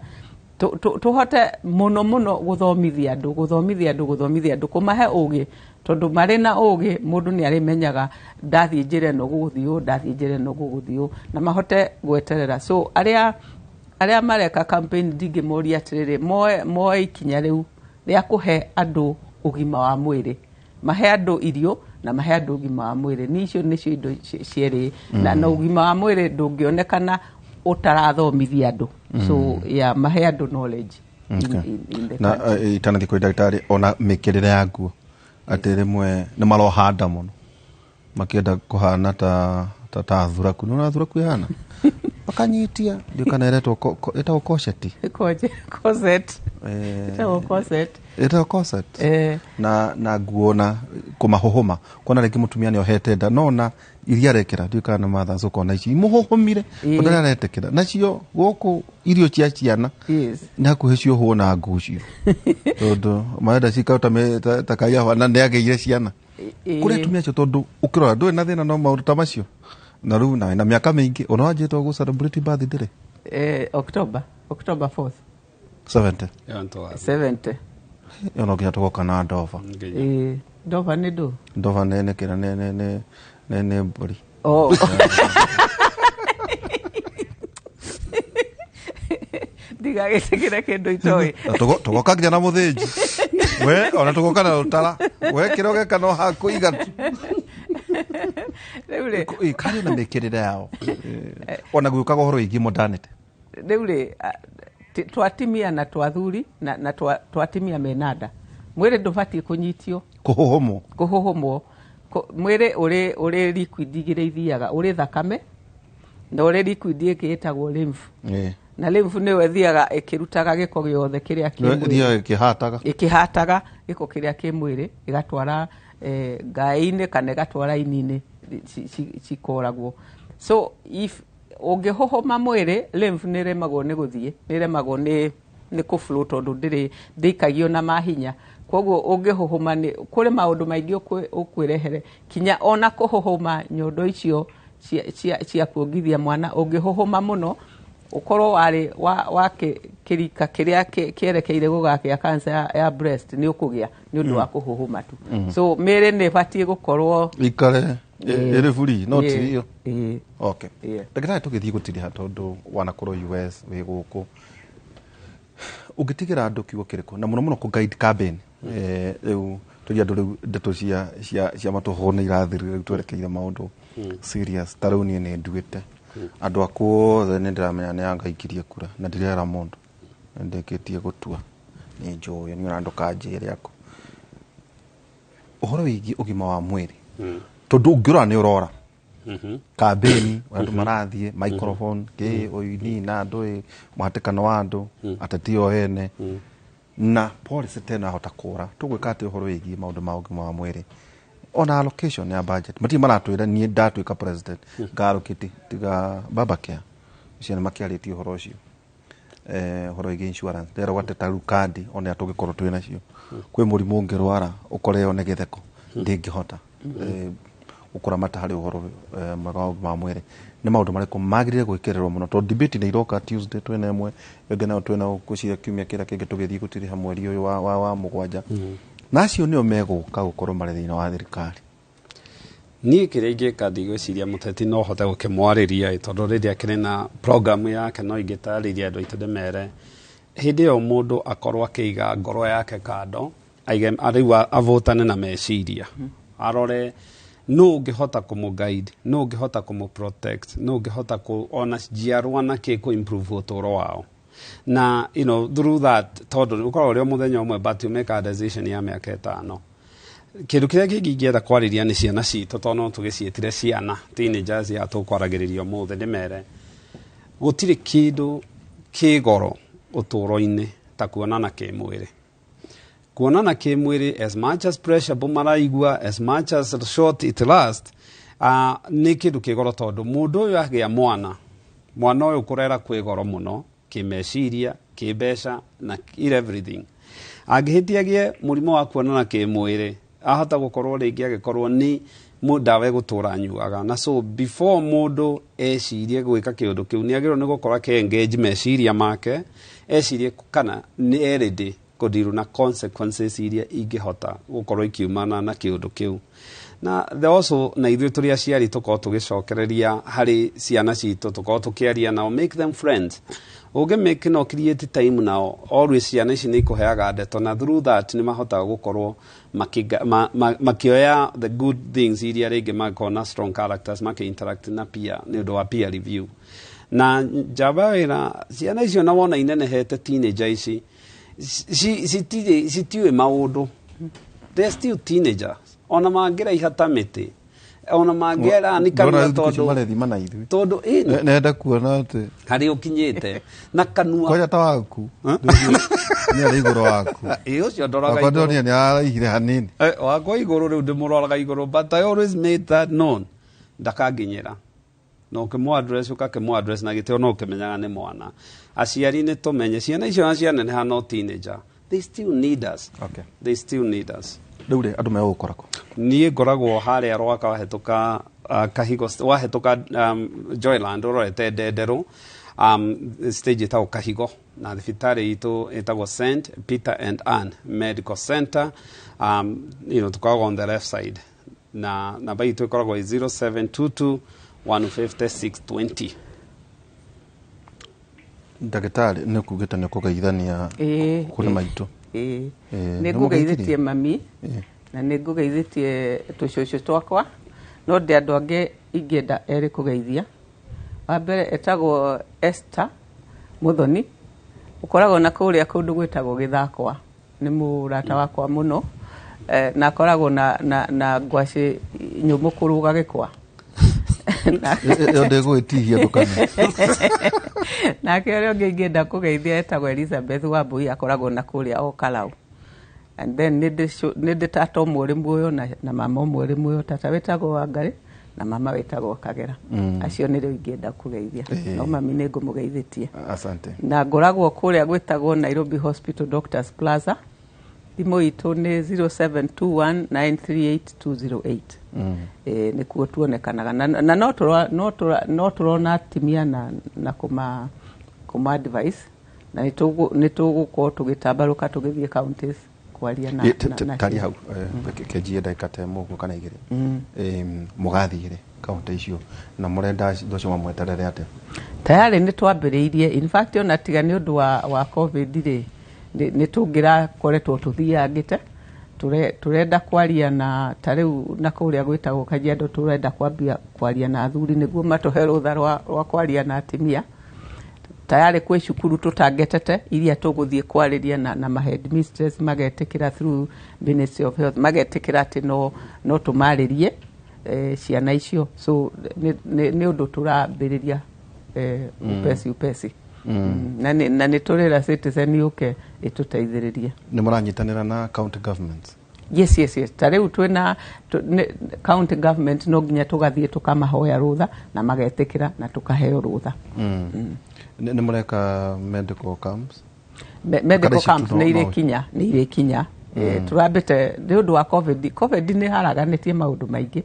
Tũhote mũno mũno gũthomithia andũ, gũthomithia andũ, gũthomithia andũ, kũmahe ũgĩ, tondũ marĩ na ũgĩ mũndũ nĩ arĩmenyaga ndathiĩ njĩra ĩno gũgũthiĩ ũũ, ndathiĩ njĩra ĩno gũgũthiĩ ũũ, na mahote gweterera. So arĩa mareka campaign, ndingĩmoria atĩrĩrĩ, moe ikinya rĩu rĩa kũhe andũ ũgima wa mwĩrĩ, mahe andũ irio na mahe andũ ũgima wa mwĩrĩ. Nĩ icio nĩcio indo cierĩ, na ũgima wa mwĩrĩ ndũngĩonekana ũtarathomithia andũ. So yeah, mahe andũ knowledge in the na country. Itanathiĩ kũrĩ ndagĩtarĩ, ona mĩkĩrĩre ya nguo, atĩ rĩmwe nĩ marohanda mũno makĩenda kũhana ta thuraku. Nĩ thuraku ĩhana makanyitia, ndiũ kana ĩretwo ĩtagwo corset. Corset. Ĩtagwo corset. Ĩtagwo corset. Na nguo na kũmahũhũma, kuona rĩngĩ mũtumia nĩ ohete nda, no na iria arekĩra, ndiũ kana nĩ mathacu, ũkona ici imũhũhũmire ũndũ ũrĩa aretĩkĩra nacio gũkũ irio cia ciana nĩ hakuhĩ ciohwo na ngucio, tondũ marenda cikao ta kaiawa na nĩ agĩire ciana. Kũrĩ atumia acio, tondũ ũkĩrora ndũrĩ na thĩna no maũndũ ta macio, na rĩu na mĩaka mĩingĩ ona wanjĩtwo gũ celebrate birthday rĩ? October 4th. 70. 70. Ĩyo no nginya tũgoka na ndova. Ndova nĩ ndũ? Ndova nĩ kĩra nĩ mbũri. Oh. Ndigagĩtĩkĩre kĩndũ itoĩ. Na tũgoka nginya na mũthĩnji we, ona tũgoka na rũtara we, kĩrĩa ũgeka no hakũiga tu. Rĩu rĩ, Karĩ na mĩkĩrĩre yao, ona gwĩkaga ũhoro wĩgiĩ modernity. Rĩu rĩ, twatimia na twathuri na twatimia mena nda, mwĩrĩ ndũbatiĩ kũnyitio. Kũhũhũmwo. Kũhũhũmwo. Mwĩrĩ ũrĩ liquid igĩrĩ ithiaga, ũrĩ thakame na ũrĩ liquid ĩngĩ ĩtagwo lymph. Na lymph nĩyo ĩthiaga ĩkĩrutaga gĩko gĩothe kĩrĩa kĩ Nĩyo mwĩrĩ. ĩthiaga ĩkĩhataga. Ĩkĩhataga gĩko kĩrĩa kĩ mwĩrĩ, ĩgatwara ngaĩ-inĩ kana ĩgatwara ini-inĩ, cikoragwo. So if ũngĩhũhũma mwĩrĩ, lymph nĩ ĩremagwo nĩ gũthiĩ, nĩ ĩremagwo nĩ kũ flow, tondũ ndĩikagio na mahinya. Koguo ũngĩhũhũma nĩ kũrĩ maũndũ maingĩ ũkwĩrehere, kinya ona kũhũhũma nyondo icio cia kuongithia mwana. Ũngĩhũhũma mũno, Ũkorwo warĩ wa kĩrika kĩrĩa kĩerekeire gũgakĩa cancer ya breast, nĩ ũkũgĩa nĩ ũndũ wa kũhũhũma tu. So mĩĩrĩ nĩ ĩbatiĩ gũkorwo Ikare ĩrĩ free no ti ĩyo. Ĩĩ. Okay, ndagĩtarĩ, tũgĩthiĩ gũtiriha tondũ wanakorwo US wĩ gũkũ, ũngĩtigĩra andũ kiugo kĩrĩkũ, na mũno mũno kũ guide campaign? Rĩu tũria andũ, rĩu ndeto cia matũhũ nĩ irathirire, rĩu twerekeire maũndũ serious. Ta rĩu niĩ nĩ nduĩte andũ akwa othe, nĩ ndĩramenya nĩ angaikirie kura na ndirera mũndũ, nĩ ndĩkĩtie gũtua, nĩ njũĩ niĩ ona ndũkanjĩre akũ ũhoro wĩgiĩ ũgima wa mwĩrĩ, tondũ ũngĩrora nĩ ũrora kambĩni ũrĩa andũ marathiĩ microphone kĩ ũini na andũ ĩ mũhatĩkano wa andũ ateti o ene na policy tena ahota kũra, tũgwĩka atĩ ũhoro wĩgiĩ maũndũ ma ũgima wa mwĩrĩ, ona allocation ya budget matirĩ maratwĩra niĩ ndatuĩka president ngarũkĩti tiga Babacare ũcio nĩ makĩarĩtie ũhoro ũcio, ũhoro wĩgiĩ insurance ndĩrauga atĩ ta rĩu kandi ona tũngĩkorwo twĩ nacio kwĩ mũrimũ ũngĩrwara ũkore ĩyo nĩ gĩtheko ndĩngĩhota gũkũramata harĩ ũhoro mwega wa ũgima wa mwĩrĩ. Nĩ maũndũ marĩkũ magĩrĩire gwĩkĩrĩrwo mũno, tondũ debate nĩ iroka? Tuesday twĩna ĩmwe, ĩngĩ nayo twĩna ngwĩciria kiumia kĩrĩa kĩngĩ tũgĩthiĩ gũtiriha mweri ũyũ wa 7, na acio nĩo megũka gũkorwo marĩ thĩinĩ wa thirikari. Niĩ kĩrĩa ingĩka, ndigwĩciria mũteti no hote gũkĩmwarĩria ĩ, tondũ rĩrĩa akĩrĩ na program yake, no ingĩtarĩria andũ aitũ ndĩmere hĩndĩ ĩyo mũndũ akorwo akĩiga ngoro yake kando, aige rĩu avotane na meciria, arore nũ ũngĩhota kũmũ-guide, nũ ũngĩhota kũmũ-protect, nũ ũngĩhota ona njiarwa na kĩ kũ-improve ũtũũro wao na through that, tondũ ũkoragwo ũrĩ o mũthenya ũmwe, but you make a decision ya mĩaka 5. Kĩndũ kĩrĩa kĩngĩ ingĩenda kwarĩria nĩ ciana citũ, tondũ no tũgĩciĩtire ciana teenagers ya tũkwaragĩrĩria ũmũthĩ, ndĩmere gũtirĩ kĩndũ kĩ goro ũtũũro-inĩ ta kuonana kĩmwĩrĩ. Kuonana kĩmwĩrĩ, as much as pressure bo maraigua, as much as short it last, nĩ kĩndũ kĩ goro, tondũ mũndũ ũyũ agĩa mwana, mwana ũyũ kũrera kwĩ goro mũno kĩmeciria, kĩmbeca na in everything. Angĩhĩtia agĩe mũrimũ wa kuonana kĩmwĩrĩ, ahota gũkorwo rĩngĩ agĩkorwo nĩ ndawa egũtũra anyuaga. Na so before mũndũ ecirie gwĩka kĩũndũ kĩu, nĩ agĩrĩirwo nĩ gũkorwo akĩ engage meciria make, ecirie kana nĩ ready kũdeal na consequences iria ingĩhota gũkorwo ikiumana na kĩũndũ kĩu. Na the also na ithuĩ tũrĩ aciari tũkorwo tũgĩcokereria harĩ ciana citũ, tũkorwo tũkĩaria nao, make them friends. Ũngĩ make no create time nao, always ciana ici nĩ ikũheaga ndeto, na through that nĩ mahotaga gũkorwo makĩoya the good things iria rĩngĩ makorwo na strong characters makĩ interact na peer, nĩ ũndũ wa peer review. Na njamba wĩra ciana icio na wona inenehete, teenager ici citirĩ citiũĩ maũndũ, they're still teenagers, ona mangĩraiha ta mĩtĩ, ona mangĩera nĩ kanua Ndona thikũ icio tondũ marethima na ithuĩ. Tondũ ĩni Nenda kuona atĩ harĩa ũkinyĩte na kanua. Kwanja ta waku nĩ arĩ igũrũ waku. Ĩ, ũcio ndoraga Wakwa igũrũ. ndonire nĩ araihire hanini. Wakwa igũrũ rĩu ndĩmũroraga igũrũ, but I always made that known ndakanginyĩra, na ũkĩmũ address, ũgakĩmũ address na gĩtĩo, no ũkĩmenyaga nĩ mwana. Aciari nĩ tũmenye ciana icio na cianeneha no teenager, they still need us. They still need us. Rĩu rĩ, andũ megũgũkora kũ? Niĩ ngoragwo harĩa Rwaka, wahĩtũka Kahigo, wahĩtũka Joyland ũrorete Ndenderũ, stage ĩtagwo Kahigo, na thibitarĩ itũ ĩtagwo St Peter and Ann Medical Center. Tũkoragwo on the left side, na namba itũ ĩkoragwo ĩ 0722 150 620. Ndagĩtarĩ, nĩ kugĩte nĩ kũgeithania kũrĩ maitũ. Ĩĩ. Ĩĩ, Nĩ nĩ ngũgeithĩtie mũgeithirie? mami na nĩ ngũgeithĩtie tũcũcũ twakwa, no ndĩ andũ angĩ ingĩenda erĩ kũgeithia. Wa mbere etagwo Esther Muthoni, ũkoragwo na kũrĩa kũndũ gwĩtagwo Gĩthakwa, nĩ mũrata wakwa mũno, na akoragwo na ngwacĩ nyũmũ kũrũga gĩkwa. Ĩyo ndĩgũgĩtihia ndũkane. Nake ũrĩa ũngĩ ingĩenda kũgeithia etagwo Elizabeth Wambui, akoragwo na kũrĩa o Karau. And then nĩ ndĩ tata ũmwe ũrĩ muoyo na mama ũmwe ũrĩ muoyo, tata wĩtagwo Wangarĩ na mama wĩtagwo Kagera. Acio nĩrĩo ingĩenda kũgeithia. No mami nĩ ngũmũgeithĩtie. Asante. Na ngoragwo kũrĩa gwĩtagwo Nairobi Hospital Doctors Plaza. Thimũ itũ nĩ 0721938208. Nĩkuo tuonekanaga na no tũrona atimia na kũma kũma advice na nĩ tũgũkorwo tũgĩtambarũka tũgĩthiĩ counties kwaria na tari hau kenjie ndagĩka ta ĩmwe ũguo kana igĩrĩ. Mũgathiĩ rĩ kaunti icio na mũrenda andũ acio mamweterere atĩa? Tayarĩ nĩ twambĩrĩirie, in fact ona tiga nĩ ũndũ wa COVID rĩ, nĩ tũngĩrakoretwo tũthiangĩte. Tũrenda kwaria na ta rĩu na kũrĩa gwĩtagwo Kajiado, tũrenda kwambia kwaria na athuri nĩguo matũhe rũtha rwa kwaria na atumia. Tayarĩ kwĩ cukuru tũtangetete iria tũgũthiĩ kwarĩria na ma headmistress magetĩkĩra through Ministry of Health, magetĩkĩra atĩ no tũmarĩrie ciana icio. So nĩ ũndũ tũrambĩrĩria upesi upesi. Na nĩ tũrĩra Citizen yũke ĩtũteithĩrĩrie. Nĩ mũranyitanĩra na county governments? Yes, yes, yes. Ta rĩu twĩna county government no nginya tũgathiĩ tũkamahoya rũtha na magetĩkĩra na tũkaheo rũtha. Nĩ mũreka medical camps? Medical camps nĩ irĩkinya, nĩ irĩkinya. Tũrambĩte nĩ ũndũ wa COVID. COVID nĩ haraganĩtie maũndũ maingĩ.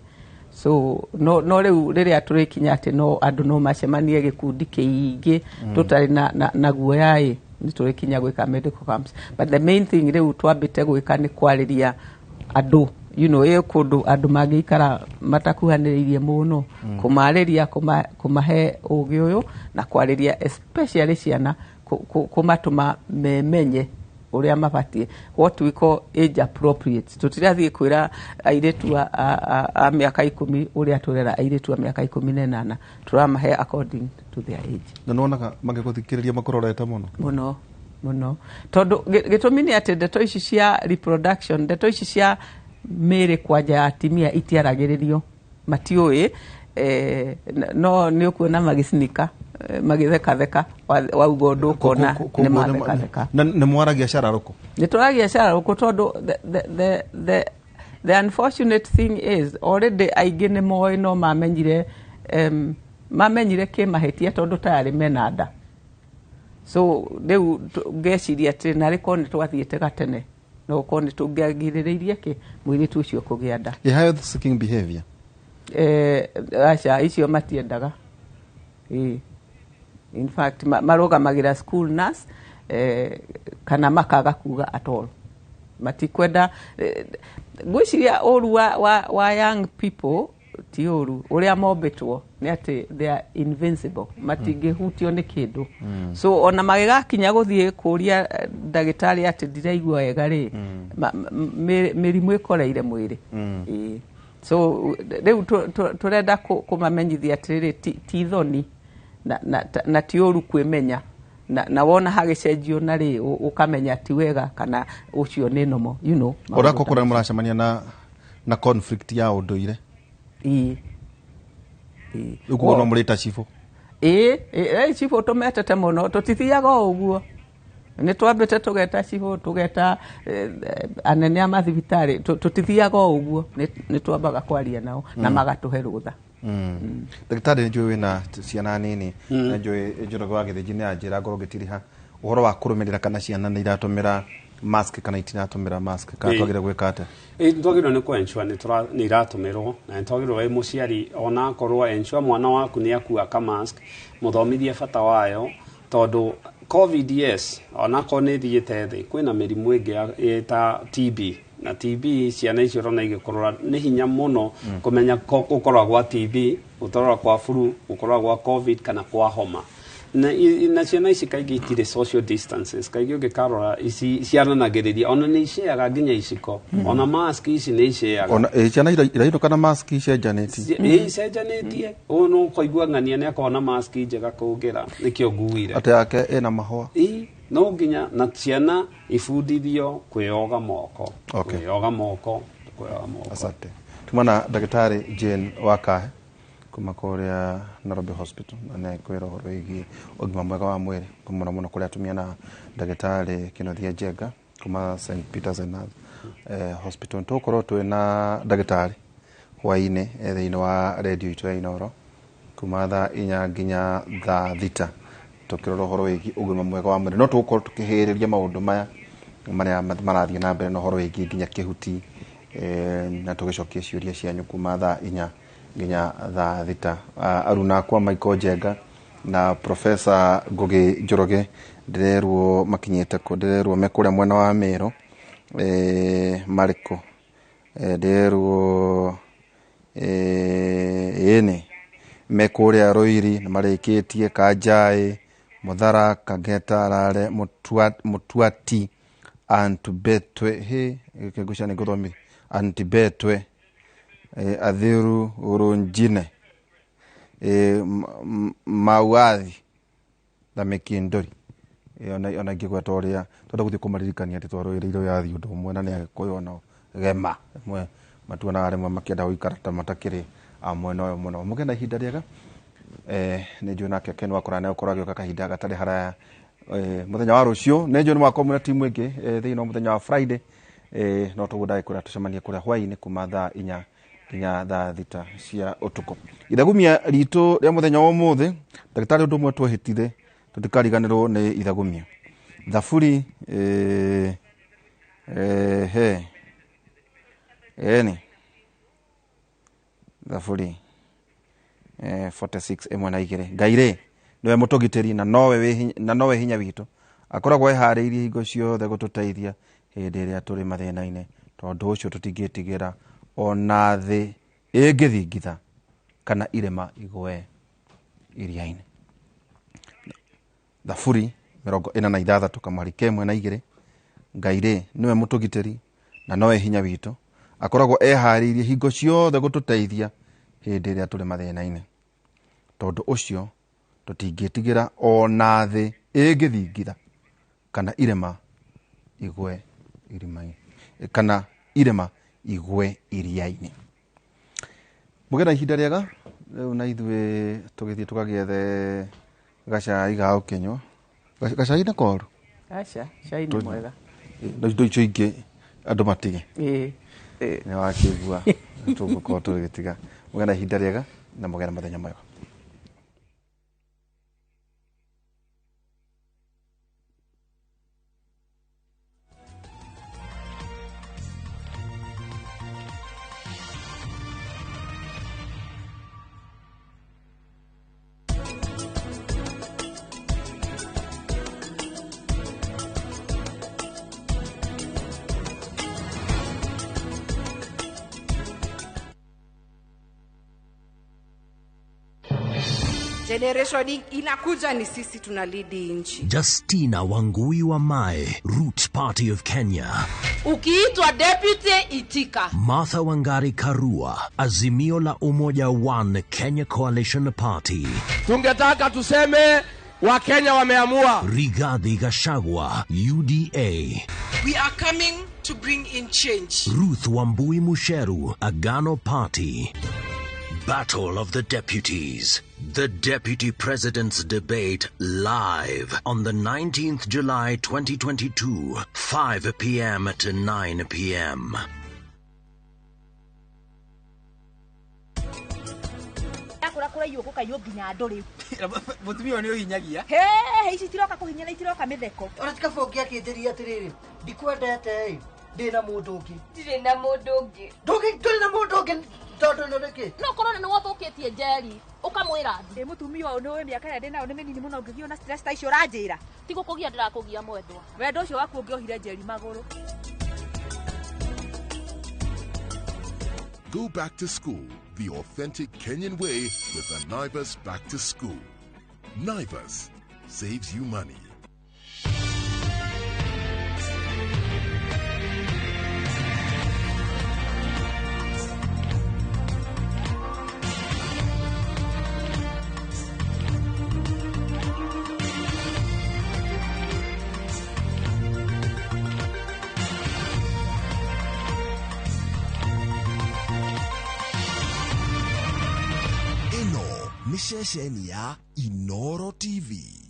So no rĩu rĩrĩa tũrĩkinya atĩ no andũ no macemanie gĩkundi kĩingĩ tũtarĩ na guoya ĩ, nĩ tũrĩkinya gwĩka medical camps. But the main thing rĩu twambĩte gwĩka nĩ kwarĩria andũ, you know, ĩ kũndũ andũ mangĩikara matakuhanĩrĩirie mũno, kũmarĩria, kũmahe ũgĩ ũyũ na kwarĩria especially ciana, kũmatũma memenye ũrĩa mabatiĩ, what we call age appropriate. Tũtirathiĩ kwĩra airĩtu a mĩaka 10 ũrĩa tũrera airĩtu a mĩaka 18, tũramahe according to their age. Na nĩwonaga magĩgũthikĩrĩria makũrorete mũno? Mũno mũno, tondũ gĩtũmi nĩ atĩ ndeto ici cia reproduction, ndeto ici cia mĩĩrĩ kwanja ya atumia itiaragĩrĩrio, matiũĩ. No nĩ ũkuona magĩcinika, magĩthekatheka wauga ũndũ ũkona nĩ mathekatheka. Na nĩ mwaragia cararũkũ? Nĩ twaragia cararũkũ tondũ the unfortunate thing is already aingĩ nĩ moĩ, no mamenyire kĩmahĩtia tondũ tayarĩ mena nda. So rĩu ngeciria atĩ narĩ korwo nĩ twathiĩte gatene no ũkorwo nĩ tũngĩagirĩrĩirie kĩ mũirĩtu ũcio kũgĩa nda. Health seeking behavior? Aca, icio matiendaga. In fact marũgamagĩra school nurse kana makaga kuga at all. Matikwenda. Ngwĩciria ũru wa young people ti ũru ũrĩa mombĩtwo nĩ atĩ they are invincible, matingĩhutio nĩ kĩndũ. So ona magĩgakinya gũthiĩ kũria ndagĩtarĩ atĩ ndiraigua wega rĩ, mĩrimũ ĩkoreire mwĩrĩ. So rĩu tũrenda kũmamenyithia atĩrĩrĩ, ti thoni na ti ũru kwĩmenya, na wona hagĩcenjio na rĩ ũkamenya ti wega kana ũcio nĩ nomo, you know. Ũrĩa kũrĩa mũracemania na conflict ya ũndũire? Ĩĩ. Ũguo no mũrĩta cibũ? Ĩĩ, cibũ tũmetete mũno, tũtithiaga o ũguo. Nĩ twambĩte tũgeta cibũ, tũgeta anene a mathibitarĩ, tũtithiaga o ũguo, nĩ twambaga kwaria nao na magatũhe rũtha. Ndagĩtarĩ, nĩ njũĩ wĩna ciana nini, na njũĩ Njoroge wa Gĩthĩnji nĩ anjĩra ngorwo ngĩtiriha ũhoro wa kũrũmĩrĩra kana ciana nĩ iratũmĩra mask kana itiratũmĩra mask, kana twagĩrĩire gwĩka atĩa? Twagĩrĩirwo nĩ kũ ensure nĩ iratũmĩrwo, na nĩ twagĩrĩirwo wĩ mũciari ona akorwo ensure mwana waku nĩ akua ka mask, mũthomithie bata wayo, tondũ COVID, yes, onakorwo nĩ ĩthiĩte thĩ, kwĩna mĩrimũ ĩngĩ ta TB, na TB ciana icio ũrona igĩkũrũra nĩ hinya mũno kũmenya gũkorwo gwa TB, gũkorwo kwa flu, gũkorwo gwa COVID kana kwa homa. Na ciana ici kaingĩ itirĩ social distances, kaingĩ ũngĩkarora ici ciaranagĩrĩria, ona nĩ iceaga nginya iciko, ona mask ici nĩ iceaga. Ona ciana irainũka na mask icenjanĩtie? Ĩ, icenjanĩtie. Ũũ no ũkaigua ng'ania nĩ akorwo na mask njega kũngĩra, nĩkĩo nguire. Atĩ yake ĩna mahũa? Ĩ, no nginya na ciana ibundithio kwĩyoga moko. Kwĩyoga moko, kwĩyoga moko. Asante. Tumana ndagĩtarĩ Jane Wakahe kuma kũrĩa Nairobi Hospital, na nĩ kwĩra ũhoro wĩgiĩ ũgima mwega wa mwĩrĩ mũno mũno kũrĩa atumia, na ndagĩtarĩ Kĩnuthia Njenga kuma St Peters and Hospital. Tũgũkorwo twĩna ndagĩtarĩ hwaĩ-inĩ thĩinĩ wa redio itũ ya Inooro kuma thaa 4 nginya thaa 6, tũkĩrora ũhoro wĩgiĩ ũgima mwega wa mwĩrĩ. No tũgũkorwo tũkĩhĩrĩria maũndũ maya marĩa marathiĩ na mbere na ũhoro wĩgiĩ nginya kĩhuti, na tũgĩcokia ciũria cianyu kuma thaa 4 nginya thaa 6. Aruna akwa Michael Njenga Na Professor Ngugi Njoroge ndĩrerwo makinyĩte kũ, ndĩrerwo me kũrĩa mwena wa Meru, marĩkũ, ndĩrerwo ĩni me kũrĩa Ruiri nĩ marĩkĩtie Kanjai, Muthara, Kangeta, Rare, Mutuati, Antubetwe, he ngũcia nĩ ngũthomithia Antibetwe, Athiru, Urunjine, Mauathi na Mikindori. Ona ingĩgweta ũrĩa twenda gũthiĩ kũmaririkania atĩ twarũĩrĩire wĩyathi ũndũ ũmwe na nĩ Agĩkũyũ onao gema rĩmwe matuonaga rĩmwe makĩenda gũikara ta matakĩrĩ a mwena ũyũ mũno. Mũgĩe na ihinda rĩega. Nĩ njũĩ nake Ken Wakora nĩ egũkorwo agĩũka kahinda gatarĩ haraya, mũthenya wa rũciũ. Nĩ njũĩ nĩ mwakorwo mwĩna timu ĩngĩ, thĩinĩ wa mũthenya wa Friday, no tũguo ndagĩkwĩra tũcemanie kũrĩa hwaĩ-inĩ kuma thaa 4 nginya thaa 6 cia ũtukũ. Ithagumia ritũ rĩa mũthenya wa ũmũthĩ, ndagĩtarĩ ũndũ ũmwe twehĩtire tũtikariganĩrwo nĩ ithagumia. Thaburi he eni Thaburi 46 1 na 2. Ngai rĩ nĩwe mũtũgitĩri na nowe hinya witũ, akoragwo eharĩirie hingo ciothe gũtũteithia hĩndĩ ĩrĩa tũrĩ mathĩna-inĩ, tondũ ũcio tũtingĩtigĩra ona thĩ ĩngĩthingitha kana irĩma igwe iria-inĩ. Thaburi 46 kamwari ka 1 na 2. Ngai rĩ nĩwe mũtũgitĩri na nowe hinya witũ, akoragwo eharĩirie hingo ciothe gũtũteithia hĩndĩ ĩrĩa tũrĩ mathĩna-inĩ, tondũ ũcio tũtingĩtigĩra ona thĩ ĩngĩthingitha kana irĩma igwe irima-inĩ, kana irĩma igwe iria-inĩ. Mũgĩe na ihinda rĩega. Rĩu na ithuĩ tũgĩthiĩ tũkagĩethe gacai ga ũkĩnyua. Gacai nĩ koru? Aca, cai nĩ mwega. No indo icio ingĩ andũ matige. Nĩ wakĩigua tũgũkorwo tũgĩtiga. Mũgĩe na ihinda rĩega na mũgĩe na mũthenya mwega. Generation inakuja ni sisi tunalidi nchi. Justina Wangui wa Mae, Roots Party of Kenya. Ukiitwa deputy itika. Martha Wangari Karua, Azimio la Umoja One Kenya Coalition Party. Tungetaka tuseme wa Kenya wameamua. Rigathi Gachagua, UDA. We are coming to bring in change. Ruth Wambui Musheru, Agano Party. Battle of the Deputies. The Deputy President's Debate live on the 19th July 2022, 5 p.m. to 9 p.m. Mũtumia ũyũ nĩ ũhinyagia. He, ici itiroka kũhinya na itiroka mĩtheko. Ona tikabũ ũngĩakĩnjĩria atĩrĩrĩ, ndikwendete ĩ, ndĩ na mũndũ ũngĩ. Ndirĩ na mũndũ ũngĩ. Ndũrĩ na mũndũ ũngĩ tondũ no nĩkĩ? No korwo nĩ wothũkĩtie Njeri, ũkamwĩra ndĩ mũtumia ũyũ nĩũĩ mĩaka ĩrĩa ndĩ nayo nĩ mĩnini mũno ngĩgio na stress ta icio ũranjĩra. Ti gũkũgia ndĩrakũgia mwendwa. Wendo ũcio waku ũngĩohire Njeri magũrũ. Go back to school the authentic Kenyan way with the Naivas Back to School. Naivas saves you money. Ceceni ya Inoro TV.